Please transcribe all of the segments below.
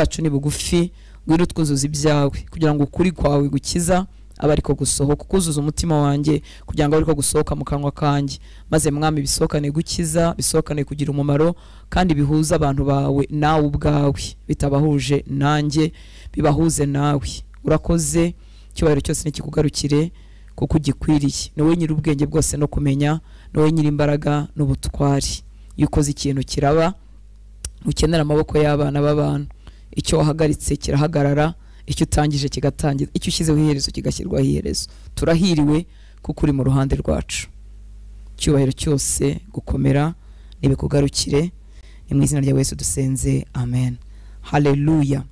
Bwacu ni bugufi, ngwino twuzuza ibyawe kugira ngo ukuri kwawe gukiza abe ariko gusohoka, kuzuza umutima wanjye kugira ngo ariko gusohoka mu kanwa kanjye, maze Mwami bisohokane gukiza, bisohokane kugira umumaro, kandi bihuza abantu bawe nawe ubwawe, bitabahuje nanjye bibahuze nawe. Urakoze, icyubahiro cyose nikikugarukire kuko ugikwiriye. Ni wowe nyiri ubwenge bwose no kumenya, ni wowe nyiri imbaraga n'ubutwari. Iyo ukoze ikintu kiraba, ukenera amaboko y'abana b'abantu. Icyo wahagaritse kirahagarara, icyo utangije kigatangira, icyo ushyizeho iherezo kigashyirwaho iherezo. Turahiriwe kuko uri mu ruhande rwacu. Icyubahiro cyose, gukomera nibikugarukire, ni mu izina rya Yesu dusenze, amen. Haleluya.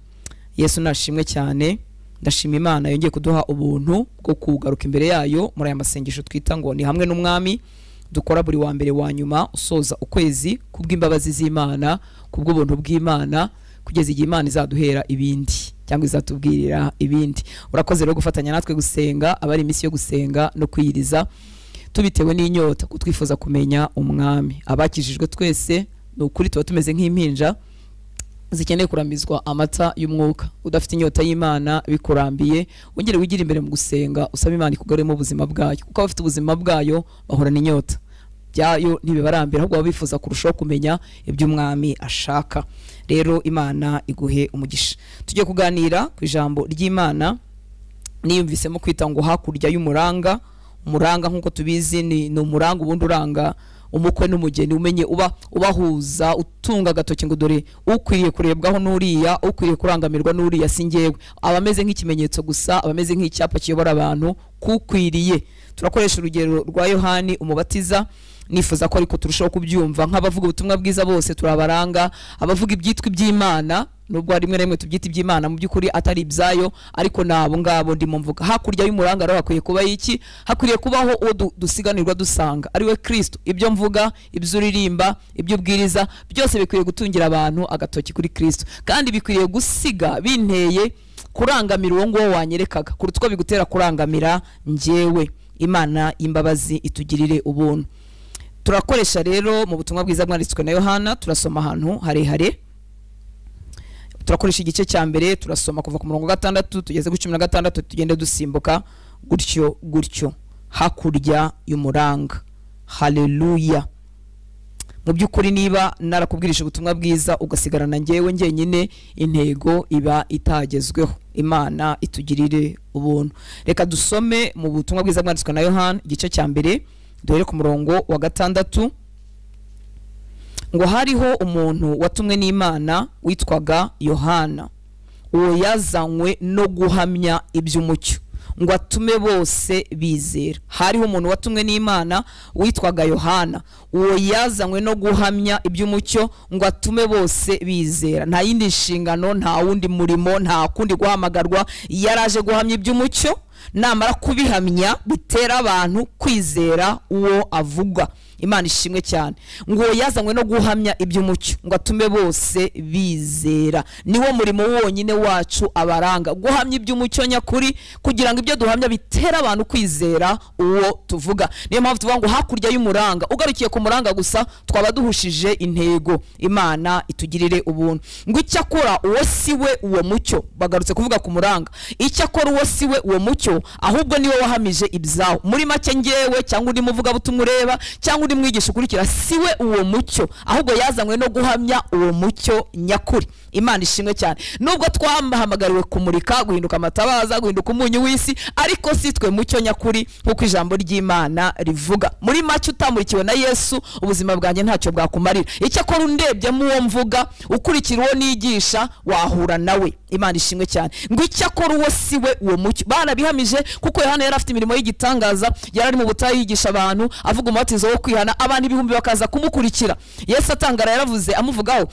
Yesu nashimwe cyane. Ndashima Imana yongeye kuduha ubuntu bwo kugaruka imbere yayo muri aya masengesho twita ngo ni hamwe n'Umwami, dukora buri wa mbere wa nyuma usoza ukwezi, kubw'imbabazi z'Imana, kubw'ubuntu bw'Imana, kugeza igihe Imana izaduhera ibindi cyangwa izatubwirira ibindi. Urakoze rero gufatanya natwe gusenga, abari iminsi yo gusenga no kwiyiriza tubitewe n'inyota kutwifuza kumenya Umwami. Abakijijwe twese ni ukuri tuba tumeze nk'impinja zikeneye kuramizwa amata y'umwuka. Udafite inyota y'Imana bikurambiye, wongere wigire imbere mu gusenga, usaba Imana ikugaruremo ubuzima bwayo, kuko abafite ubuzima bwayo bahorana inyota byayo, ntibibarambira, ahubwo baba bifuza kurushaho kumenya ibyo Umwami ashaka. Rero Imana iguhe umugisha. Tugiye kuganira ku ijambo ry'Imana niyumvisemo kwita ngo hakurya y'umuranga. Umuranga nk'uko tubizi ni umuranga ubundi uranga umukwe n'umugeni, umenye uba ubahuza, utunga agatoki ngo dore ukwiriye kurebwaho n'uriya, ukwiriye kurangamirwa n'uriya, si njyewe. Aba ameze nk'ikimenyetso gusa, aba ameze nk'icyapa kiyobora abantu kukwiriye. Turakoresha urugero rwa Yohani Umubatiza, nifuza ko ariko turushaho kubyumva nk'abavuga ubutumwa bwiza bose turabaranga, abavuga ibyitwa iby'Imana, nubwo rimwe na rimwe tubyita iby'Imana mu by'ukuri atari ibyayo, ariko nabo ngabo ndimo mvuga. Hakurya y'umuranga rero hakwiye kuba iki? Hakwiriye kubaho uwo dusiganirwa dusanga, ari we Kristo. Ibyo mvuga, ibyo uririmba, ibyo ubwiriza, byose bikwiriye gutungira abantu agatoki kuri Kristo, kandi bikwiriye gusiga binteye kurangamira uwo nguwo wanyerekaga kuruta uko bigutera kurangamira njyewe. Imana y'imbabazi itugirire ubuntu. Turakoresha rero mu butumwa bwiza bwanditswe na Yohana, turasoma ahantu harehare. Turakoresha igice cya mbere, turasoma kuva ku murongo wa 6 tugeze ku 16, tugende dusimbuka gutyo gutyo. Hakurya y'umuranga. Haleluya. Mu by'ukuri niba narakubwirije ubutumwa bwiza ugasigarana njyewe njyenyine, intego iba itagezweho. Imana itugirire ubuntu. Reka dusome mu butumwa bwiza bwanditswe na Yohana igice cya mbere, duhere ku murongo wa 6. Ngo hariho umuntu watumwe n'Imana witwaga Yohana, uwo yazanywe no guhamya iby'umucyo ngo atume bose bizera. Hariho umuntu watumwe n'Imana witwaga Yohana, uwo yazanywe no guhamya iby'umucyo ngo atume bose bizera. Nta yindi nshingano, nta wundi murimo, nta kundi guhamagarwa, yaraje guhamya iby'umucyo, namara kubihamya bitera abantu kwizera uwo avuga. Imana ishimwe cyane. Ngo yazanywe no guhamya iby'umucyo ngo atume bose bizera. Niwo murimo wonyine wacu abaranga, guhamya iby'umucyo nyakuri, kugira ngo ibyo duhamya bitera abantu kwizera uwo tuvuga. Niyo mpamvu tuvuga ngo hakurya y'umuranga, ugarukiye ku muranga gusa twaba duhushije intego. Imana itugirire ubuntu. Ngo icyakora uwo si we uwo mucyo, bagarutse kuvuga ku muranga, icyakora uwo si we uwo mucyo, ahubwo niwe wahamije ibyawo. Muri make ngewe cyangwa undi muvuga butumwa ureba cyangwa undi mwigisha ukurikira, si we uwo mucyo, ahubwo yazanywe no guhamya uwo mucyo nyakuri. Imana ishimwe cyane. Nubwo twahamagariwe kumurika, guhinduka amatabaza, guhinduka umunyu w'isi, ariko si twe mucyo nyakuri nkuko ijambo ry'Imana rivuga. Muri make utamurikiwe na Yesu ubuzima bwanjye ntacyo bwakumarira. Icyakora undebyemo uwo mvuga, ukurikira uwo nigisha, wahura nawe. Imana ishimwe cyane. Ngo icyakora uwo si we uwo mucyo, barabihamije kuko Yohana yari afite imirimo y'igitangaza, yari ari mu butayu yigisha abantu, avuga umubatizo wo kwihana, abantu ibihumbi bakaza kumukurikira. Yesu atangara yaravuze amuvugaho,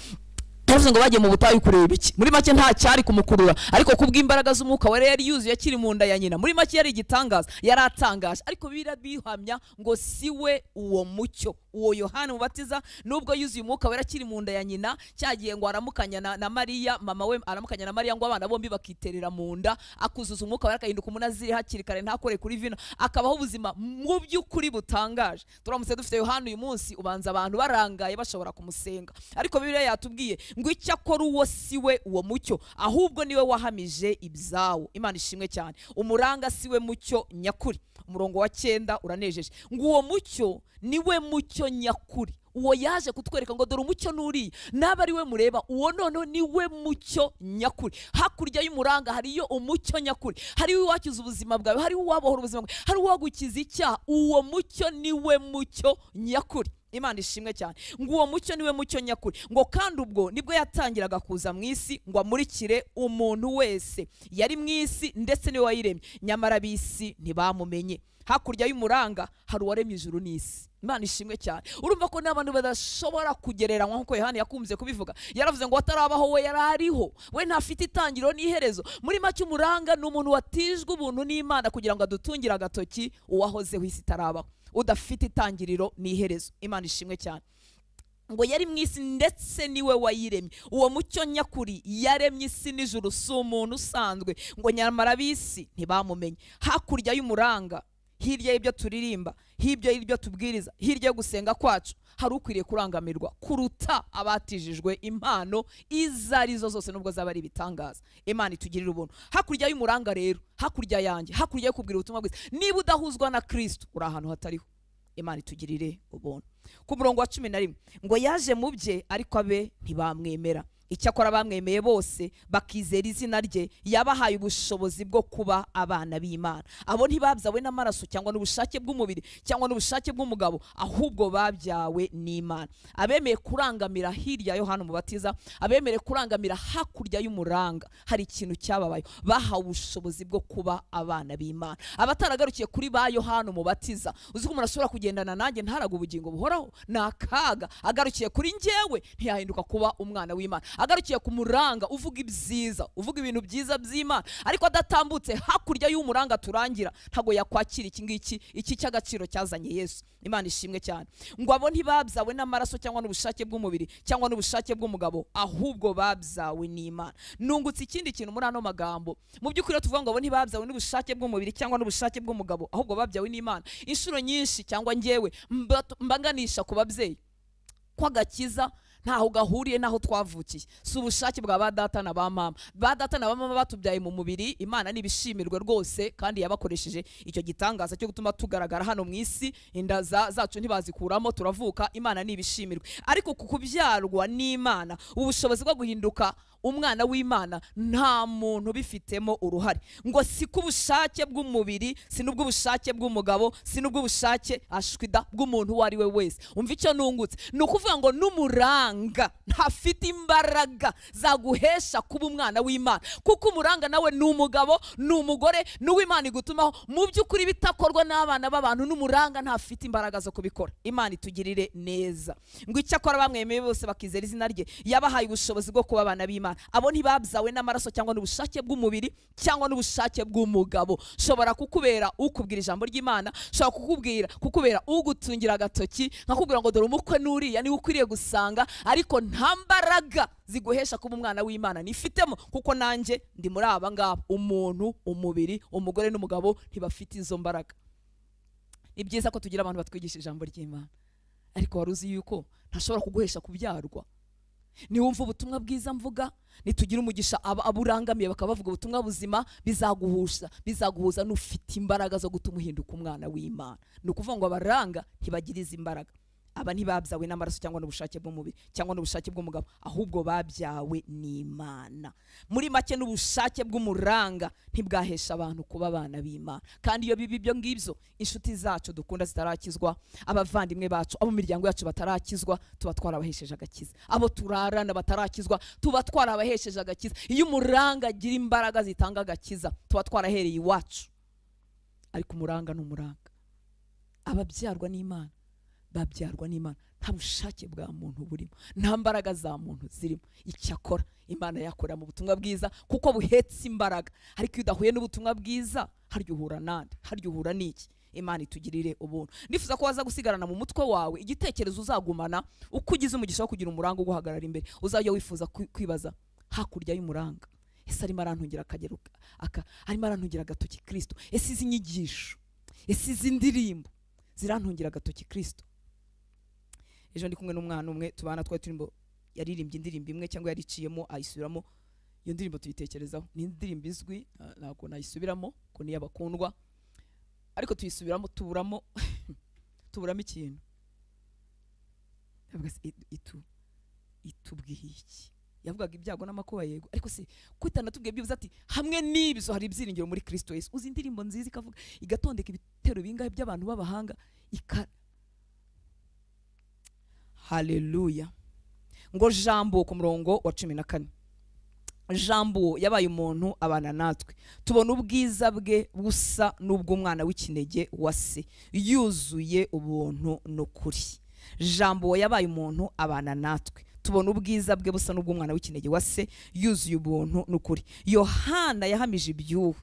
yavuze ngo bagiye mu butayu kureba iki? Muri make nta cyari kumukurura, ariko kubw'imbaraga z'umwuka wari yari yuzuye akiri mu nda ya nyina. Muri make yari igitangaza, yari atangaje, ariko birabihamya ngo si we uwo mucyo. Uwo Yohana Umubatiza nubwo yuzuye Umwuka Wera akiri mu nda ya nyina, cyagiye ngo aramukanya na Mariya, mama we aramukanya na Mariya, ngo abana bombi bakiterera mu nda, akuzuza Umwuka Wera akahinduka umunaziri hakiri kare, ntakore kuri vino, akabaho ubuzima mu by'ukuri butangaje. Turamutse dufite Yohana uyu munsi, ubanza abantu barangaye bashobora kumusenga, ariko Bibiliya yatubwiye ngo icyakora uwo si we uwo mucyo, ahubwo niwe wahamije ibyawo. Imana ishimwe cyane. Umuranga si we mucyo nyakuri. Umurongo wa 9 uranejeje, ngo uwo mucyo niwe mucyo nyakuri. Uwo yaje kutwereka ngo dore umucyo nuriye, naba ari we mureba, uwo noneho niwe mucyo nyakuri. Hakurya y'umuranga hariyo umucyo nyakuri, hariyo uwakiza ubuzima bwawe, hariyo uwabohora ubuzima bwawe, hariyo uwagukiza icyaha. Uwo mucyo niwe mucyo nyakuri. Imana ishimwe cyane. Ngo uwo mucyo niwe mucyo nyakuri, ngo kandi ubwo nibwo yatangiraga kuza mu isi ngo amurikire umuntu wese. Yari mu isi ndetse niwe wayiremye, nyamara ab'isi ntibamumenye. Hakurya y'umuranga hari uwaremye ijuru n'isi. Imana ishimwe cyane. Urumva ko n'abantu badashobora kugereranywa nk'uko Yohana yakunze kubivuga. Yaravuze ngo atarabaho we yari ariho, we ntafite itangiriro n'iherezo. Muri make umuranga ni umuntu watijwe ubuntu n'Imana kugira ngo adutungire agatoki uwahozeho isi itarabaho, udafite itangiriro n'iherezo. Imana ishimwe cyane. Ngo yari mu isi ndetse niwe wayiremye. Uwo mucyo nyakuri yaremye isi n'ijuru, si umuntu usanzwe, ngo nyamara ab'isi ntibamumenye. Hakurya y'umuranga, hirya y'ibyo turirimba, hirya y'ibyo tubwiriza, hirya yo gusenga kwacu, hari ukwiriye kurangamirwa kuruta abatijijwe impano izo arizo zose, nubwo zaba ari ibitangaza. Imana itugirire ubuntu. Hakurya y'umuranga rero, hakurya yanjye, hakurya yo kubwira ubutumwa bwiza, niba udahuzwa na Kristo uri ahantu hatariho. Imana itugirire ubuntu. Ku murongo wa 11 ngo yaje mu bye ariko abe ntibamwemera. Icyakora bamwemeye bose bakizera izina rye, yabahaye ubushobozi bwo kuba abana b'Imana. Abo ntibabyawe n'amaraso cyangwa n'ubushake bw'umubiri cyangwa n'ubushake bw'umugabo, ahubwo babyawe n'Imana. Abemeye kurangamira hirya ya Yohana Umubatiza, abemeye kurangamira hakurya y'umuranga, hari ikintu cyababaye, bahawe ubushobozi bwo kuba abana b'Imana. Abataragarukiye kuri ba Yohana Umubatiza, uzi ko umuntu ashobora kugendana nanjye ntaraga ubugingo buhoraho, ni akaga. Agarukiye kuri njyewe ntiyahinduka kuba umwana w'Imana. Agarukiye ku muranga uvuga ibyiza, uvuga ibintu byiza by'Imana, ariko adatambutse hakurya y'umuranga turangira, ntago yakwakira iki ngiki, iki cy'agaciro cyazanye Yesu. Imana ishimwe cyane. Ngo abo ntibabyawe n'amaraso cyangwa n'ubushake bw'umubiri cyangwa n'ubushake bw'umugabo, ahubwo babyawe n'Imana. Nungutse ikindi kintu muri ano magambo. Mu by'ukuri tuvuga ngo abo ntibabyawe n'ubushake bw'umubiri cyangwa n'ubushake bw'umugabo, ahubwo babyawe n'Imana. Inshuro nyinshi cyangwa njyewe mbanganisha ku babyeyi kw'agakiza ntaho gahuriye naho twavukiye. Si ubushake bwa ba data na ba mama. Ba data na ba mama batubyaye mu mubiri, Imana nibishimirwe rwose, kandi yabakoresheje icyo gitangaza cyo gutuma tugaragara hano mu isi, inda zacu ntibazikuramo, turavuka, Imana nibishimirwe. Ariko kukubyarwa n'Imana, ubushobozi bwo guhinduka umwana w'Imana nta muntu bifitemo uruhare. Ngo si kubushake bw'umubiri, si n'ubw'ubushake bw'umugabo, si n'ubw'ubushake ashwida bw'umuntu uwo ari we wese. Umva icyo nungutse, ni ukuvuga ngo n'umuranga ntafite imbaraga zaguhesha kuba umwana w'Imana, kuko umuranga nawe ni umugabo, ni umugore, n'uw'Imana igutumaho. Mu by'ukuri bitakorwa n'abana b'abantu, n'umuranga ntafite imbaraga zo kubikora. Imana itugirire neza. Ngo icyakora bamwemeye bose bakizera izina rye, yabahaye ubushobozi bwo kuba abana b'Imana. Abo ntibabyawe n'amaraso cyangwa n'ubushake bw'umubiri cyangwa n'ubushake bw'umugabo. Shobora kukubera ukubwira ijambo ry'Imana, shobora kukubera ugutungira agatoki, nkakubwira ngo dore umukwe nuriya niwe ukwiriye gusanga, ariko nta mbaraga ziguhesha kuba umwana w'Imana nifitemo, kuko nanjye ndi muri aba ngaba. Umuntu, umubiri, umugore n'umugabo ntibafite izo mbaraga. Ni byiza ko tugira abantu batwigisha ijambo ry'Imana, ariko wari uzi yuko ntashobora kuguhesha kubyarwa. Niwumva ubutumwa bwiza mvuga, nitugira umugisha aburangamiye bakaba bavuga ubutumwa buzima, bizaguhuza n'ufite imbaraga zo gutuma uhinduka umwana w'Imana. Ni ukuvuga ngo abaranga ntibagiriza imbaraga. Aba ntibabyawe n'amaraso cyangwa n'ubushake bw'umubiri cyangwa n'ubushake bw'umugabo, ahubwo babyawe n'Imana. Muri make n'ubushake bw'umuranga ntibwahesha abantu kuba abana b'Imana. Kandi iyo bibi ibyo ngibyo, inshuti zacu dukunda zitarakizwa, abavandimwe bacu, abo miryango yacu batarakizwa, tuba twarabahesheje agakiza. Abo turarana batarakizwa, tuba twarabahesheje agakiza. Iyo umuranga agira imbaraga zitanga agakiza, tuba twarahereye iwacu. Ariko umuranga ni umuranga. Ababyarwa n'Imana babyarwa n'Imana, nta bushake bwa muntu burimo, nta mbaraga za muntu zirimo. Icyakora Imana yakora mu butumwa bwiza kuko buhetse imbaraga. Ariko iyo udahuye n'ubutumwa bwiza, harya uhura nande? Harya uhura n'iki? Imana itugirire ubuntu. Nifuza ko waza gusigarana mu mutwe wawe igitekerezo uzagumana uko ugize umugisha wo kugira umuranga uguhagarara imbere, uzajya wifuza kwibaza hakurya y'umuranga, ese arimo arantungira akagero arimo arantungira agatoki Kristo? Ese izi nyigisho, ese izi ndirimbo zirantungira agatoki Kristo? Ejo ndi kumwe n'umwana umwe tubana, twari turimo, yaririmbye indirimbo imwe cyangwa yariciyemo ayisubiramo. Iyo ndirimbo tuyitekerezaho, ni indirimbo izwi, ntabwo nayisubiramo ko niyo abakundwa, ariko tuyisubiramo tuburamo tuburamo ikintu. Yavuga itubwiye iki? Yavugaga ibyago n'amakuba, yego, ariko se kwitanatubwiye byibuze ati hamwe n'ibyo hari ibyiringiro muri Kristo Yesu. Uzi indirimbo nziza ikavuga igatondeka ibitero bingahe by'abantu b'abahanga Haleluya. Ngo Jambo ku murongo wa 14, Jambo yabaye umuntu abana natwe, tubona ubwiza bwe busa n'ubw'umwana w'ikinege wa se, yuzuye ubuntu n'ukuri. Jambo yabaye umuntu abana natwe, tubona ubwiza bwe busa n'ubw'umwana w'ikinege wa se, yuzuye ubuntu n'ukuri. Yohana yahamije iby'uwo,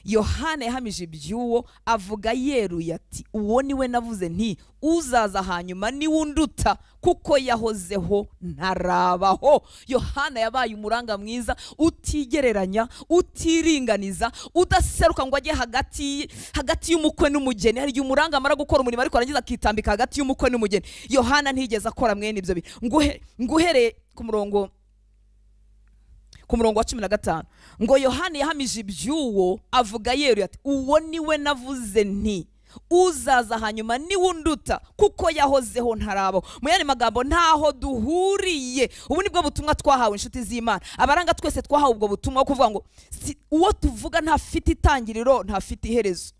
Yohana yahamije iby'uwo avuga yeruye ati uwo niwe navuze nti uzaza hanyuma ni wunduta kuko yahozeho ntarabaho. Yohana yabaye umuranga mwiza, utigereranya, utiringaniza, udaseruka ngo ajye hagati y'umukwe n'umugeni. Hari igihe umuranga amara gukora umurimo ariko arangiza akitambika hagati y'umukwe n'umugeni. Yohana ntigeze akora mwene ibyo bintu. Nguhereye ku murongo wa 15, ngo Yohana yahamije iby'uwo avuga yeruye ati uwo niwe navuze nti uzaza hanyuma ni wunduta kuko yahozeho ntarabaho. Mu yandi magambo, ntaho duhuriye. Ubu nibwo butumwa twahawe, inshuti z'Imana. Abaranga twese twahawe ubwo butumwa kuvuga ngo uwo tuvuga ntafite itangiriro, ntafite iherezo.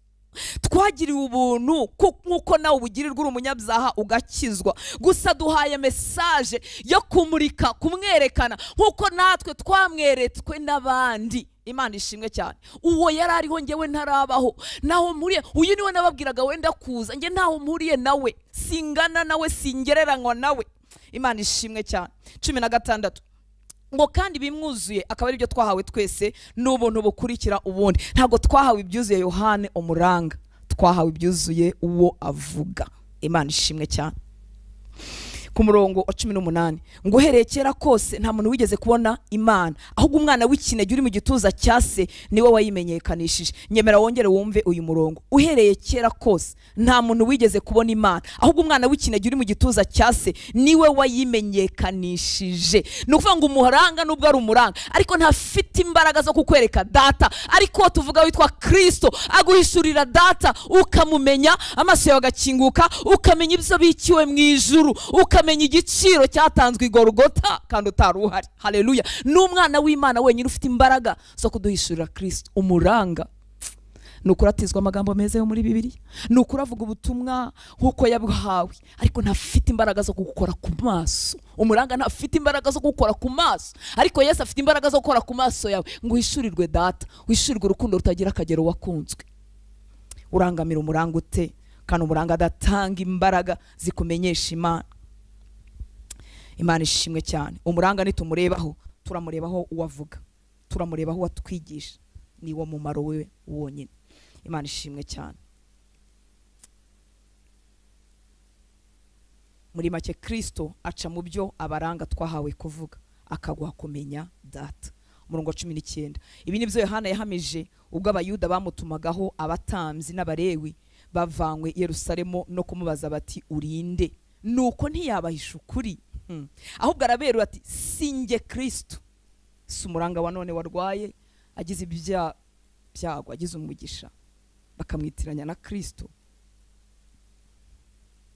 Twagiriwe ubuntu nk'uko nawe ubugirirwa uri umunyabyaha ugakizwa. Gusa duhaye message yo kumurika, kumwerekana nk'uko natwe twamweretswe n'abandi. Imana ishimwe cyane. Uwo yari ariho ngewe ntarabaho, naho mpuriye uyu niwe nababwiraga wenda kuza, nge ntaho mpuriye nawe, singana nawe, singereranywa nawe. Imana ishimwe cyane. 16, ngo kandi bimwuzuye akaba aribyo twahawe twese n'ubuntu bukurikira ubundi. Ntabwo twahawe ibyuzuye Yohane umuranga, twahawe ibyuzuye uwo avuga. Imana ishimwe cyane. Ku murongo wa 18, ngo uhereye kera kose nta muntu wigeze kubona Imana, ahubwo umwana w'ikinege uri mu gituza cya se niwe wayimenyekanishije. Nyemera wongere wumve uyu murongo. Uhereye kera kose nta muntu wigeze kubona Imana, ahubwo umwana w'ikinege uri mu gituza cya se niwe wayimenyekanishije. Ni ukuvuga ngo umuranga nubwo ari umuranga, ariko ntafite imbaraga zo kukwereka data, ariko tuvuga witwa Kristo aguhishurira data, ukamumenya, amaso yawe agakinguka, ukamenya ibyo bikiwe mu ijuru, ukamenya igiciro cyatanzwe i Golgotha kandi utari uhari. Haleluya. N'umwana w'Imana wenyine ufite imbaraga zo kuduhishurira Kristo. Umuranga ni ukuratizwa amagambo meza yo muri Bibiliya, ni ukuravuga ubutumwa nk'uko yabuhawe, ariko ntafite imbaraga zo gukora ku maso. Umuranga ntafite imbaraga zo gukora ku maso, ariko Yesu afite imbaraga zo gukora ku maso yawe ngo uhishurirwe data, uhishurirwe urukundo rutagira akagero wakunzwe. Urangamira umuranga ute kandi umuranga adatanga imbaraga zikumenyesha Imana? Imana ishimwe cyane. Umuranga nitumurebaho, turamurebaho uwavuga, turamurebaho uwatwigisha, niwo mumaro we wonyine. Imana ishimwe cyane. Muri make, Kristo aca mu byo abaranga twahawe kuvuga, akaguha kumenya data. Umurongo wa 19, ibi nibyo Yohana yahamije ubwo abayuda bamutumagaho abatambyi n'abarewi bavanywe Yerusalemu no kumubaza bati urinde. Nuko ntiyabahisha ukuri, ahubwo araberura ati sinjye Kristo. Si umuranga wa none warwaye agize ibyago, agize umugisha, bakamwitiranya na Kristo,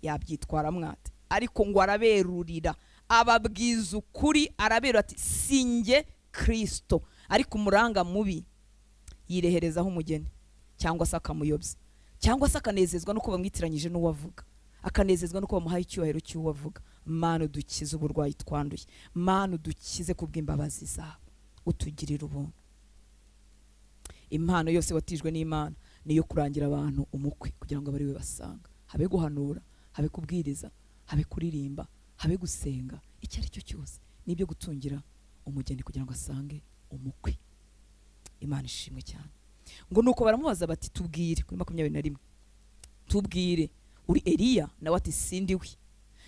yabyitwara mwate? Ariko ngo araberurira, ababwiza ukuri, araberura ati sinjye Kristo. Ariko umuranga mubi yireherezaho umugeni, cyangwa se akamuyobya, cyangwa se akanezezwa nuko bamwitiranyije n'uwavuga, akanezezwa nuko bamuhaye icyubahiro cy'uwavuga. Mana udukize uburwayi twanduye, Mana udukize kubw'imbabazi zawe, utugirire ubuntu. Impano yose watijwe n'Imana niyo kurangira abantu umukwe kugira ngo abari we basanga. Habe guhanura, habe kubwiriza, habe kuririmba, habe gusenga, icyo ari cyo cyose nibyo gutungira umugeni kugira ngo asange umukwe. Imana ishimwe cyane. Ngo nuko baramubaza bati tubwire, kuri 21, Tubwire, uri Eliya? Nawe ati sindi we.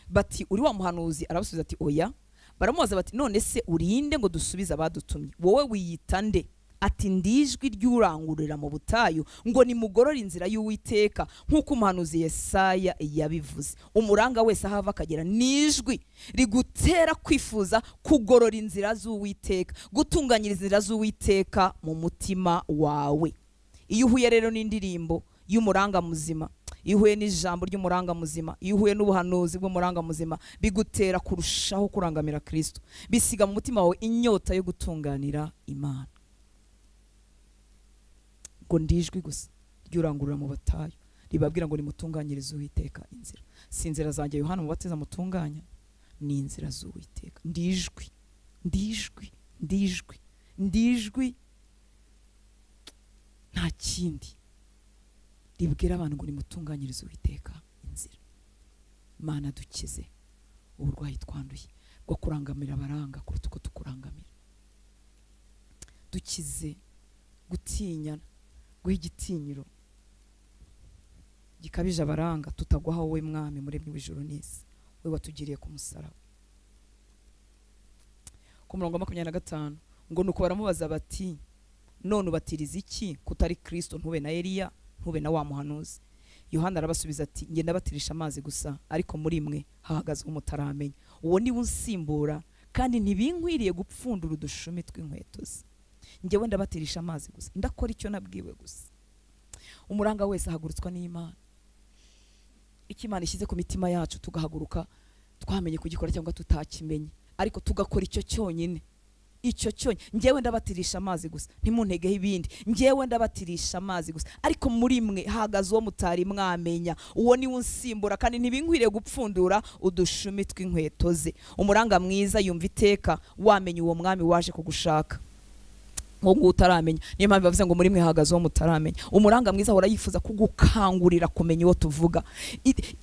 Bati uri wa muhanuzi? Arabasubiza ati oya. Baramubaza bati none se urinde ngo dusubize abadutumye? Wowe wiyita nde? Ati ndijwi ry'urangurura mu butayu ngo nimugorore inzira y'Uwiteka nk'uko umuhanuzi Yesaya yabivuze. Umuranga wese ahava akagera nijwi rigutera kwifuza kugorora inzira z'Uwiteka, gutunganyiriza inzira z'Uwiteka mu mutima wawe. Iyo uhuye rero n'indirimbo y'umuranga muzima, iyo uhuye n'ijambo ry'umuranga muzima, iyo uhuye n'ubuhanuzi bw'umuranga muzima, bigutera kurushaho kurangamira Kristo, bisiga mu mutima wawe inyota yo gutunganira Imana. Ngo ndijwi gusa ry'urangurura mu batayu ribabwira ngo nimutunganyirize Uwiteka inzira. Si inzira zanjye Yohana Umubatiza mutunganya, ni inzira z'Uwiteka. Ndijwi, ndijwi, ndijwi, ndijwi, nta kindi ribwira abantu ngo nimutunganyirize Uwiteka inzira. Mana dukize uburwayi twanduye bwo kurangamira abaranga kuruta uko tukurangamira. Dukize gutinyana, guha igitinyiro gikabije abaranga, tutagwaho wowe Mwami muremyi w'ijuru n'isi, we watugiriye ku musaraba. Ku murongo wa 25 ngo nuko baramubaza bati none ubatiriza iki kutari Kristo, ntube na Eliya, ntube na wa muhanuzi? Yohana arabasubiza ati nge ndabatirisha amazi gusa, ariko muri mwe hahagaze umutaramenya, uwo ni unsimbura, kandi ntibinkwiriye gupfundura udushumi tw'inkweto ze. Ngewe ndabatirisha amazi gusa, ndakora icyo nabwiwe gusa. Umuranga wese ahagurutswa n'Imana. Icyo Imana ishyize ku mitima yacu tugahaguruka twamenye kugikora cyangwa tutakimenye, ariko tugakora icyo cyonyine, icyo cyonyine. Ngewe ndabatirisha amazi gusa, ntimuntegeho ibindi. Ngewe ndabatirisha amazi gusa, ariko muri mwe hahagaze uwo mutari mwamenya, uwo ni unsimbura, kandi ntibinkwiriye gupfundura udushumi tw'inkweto ze. Umuranga mwiza yumva iteka wamenye uwo mwami waje kugushaka, ngo utaramenya. Niyo mpamvu bavuze ngo muri mwe hahagaze uwo mutaramenya. Umuranga mwiza ahora yifuza kugukangurira kumenya uwo tuvuga.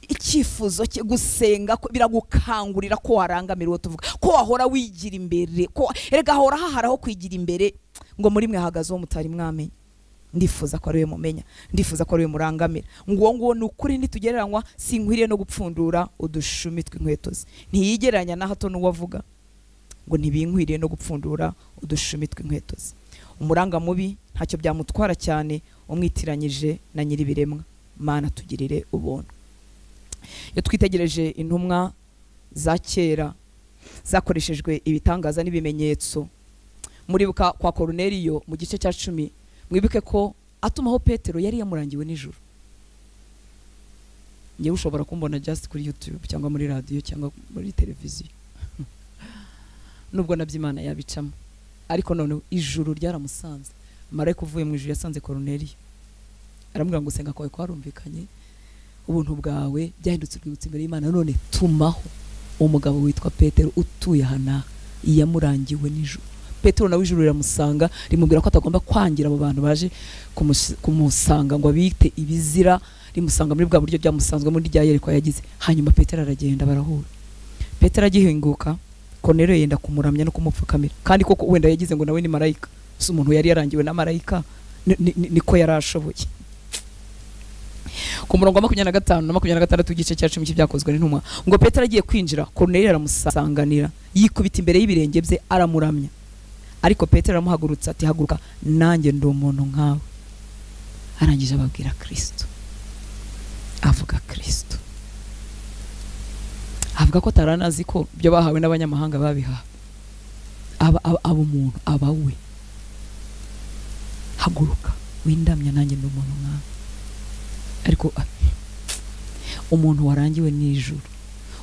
Icyifuzo cye gusenga biragukangurira ko warangamira uwo tuvuga, ko wahora wigira imbere, ko erega hahora haharaho kwigira imbere. Ngo muri mwe hahagaze uwo mutari mwamenya. Ndifuza ko ari we mumenya, ndifuza ko ari we murangamira. Ngo uwo nguwo ni ukuri ntitugereranywa, sinkwiriye no gupfundura udushumi tw'inkweto ze. Ntiyigereranya na hato n'uwo avuga ngo ntibinkwiriye no gupfundura udushumi tw'inkweto ze. Umuranga mubi ntacyo byamutwara cyane umwitiranyije na nyiribiremwa. Mana tugirire ubuntu. Iyo twitegereje intumwa za kera zakoreshejwe ibitangaza n'ibimenyetso, muribuka kwa Koruneliyo mu gice cya 10, mwibuke ko atumaho Petero yari yamurangiwe n'ijuru. Ngewe ushobora kumbona just kuri YouTube cyangwa muri radio cyangwa muri televiziyo nubwo nabyo Imana yabicamo, ariko none ijuru ryaramusanze. Marayika uvuye mu ijuru yasanze Koruneliyo aramubwira ngo senga kwawe kwarumvikanye, ubuntu bwawe byahindutse urwibutso imbere y'Imana, none tumaho umugabo witwa Petero utuye hana yamurangiwe n'ijuru. Petero nawe ijuru riramusanga rimubwira ko atagomba kwangira abo bantu baje kumusanga ngo abite ibizira, rimusanga muri bwa buryo byamusanzwe muri rya yerekwa yagize. Hanyuma Petero aragenda barahura. Petero agihinguka, Koruneliyo yenda kumuramya no kumupfukamira, kandi koko wenda yagize ngo nawe ni marayika, si umuntu yari yarangiwe na marayika, niko yarashoboye. Ku murongo wa 25 na 26 igice cya 10 cy'ibyakozwe n'intumwa, ngo Petero agiye kwinjira, Koruneliyo aramusanganira, yikubita imbere y'ibirenge bye aramuramya. Ariko Petero aramuhagurutsa ati haguruka, nanjye ndi umuntu nkawe. Arangije ababwira Kristo, avuga Kristo, avuga ko ataranazi ko ibyo bahawe n'abanyamahanga babihawe. Aba umuntu, aba we. Haguruka windamya, nanjye ndi umuntu nkawe. Ariko umuntu warangiwe n'ijuru,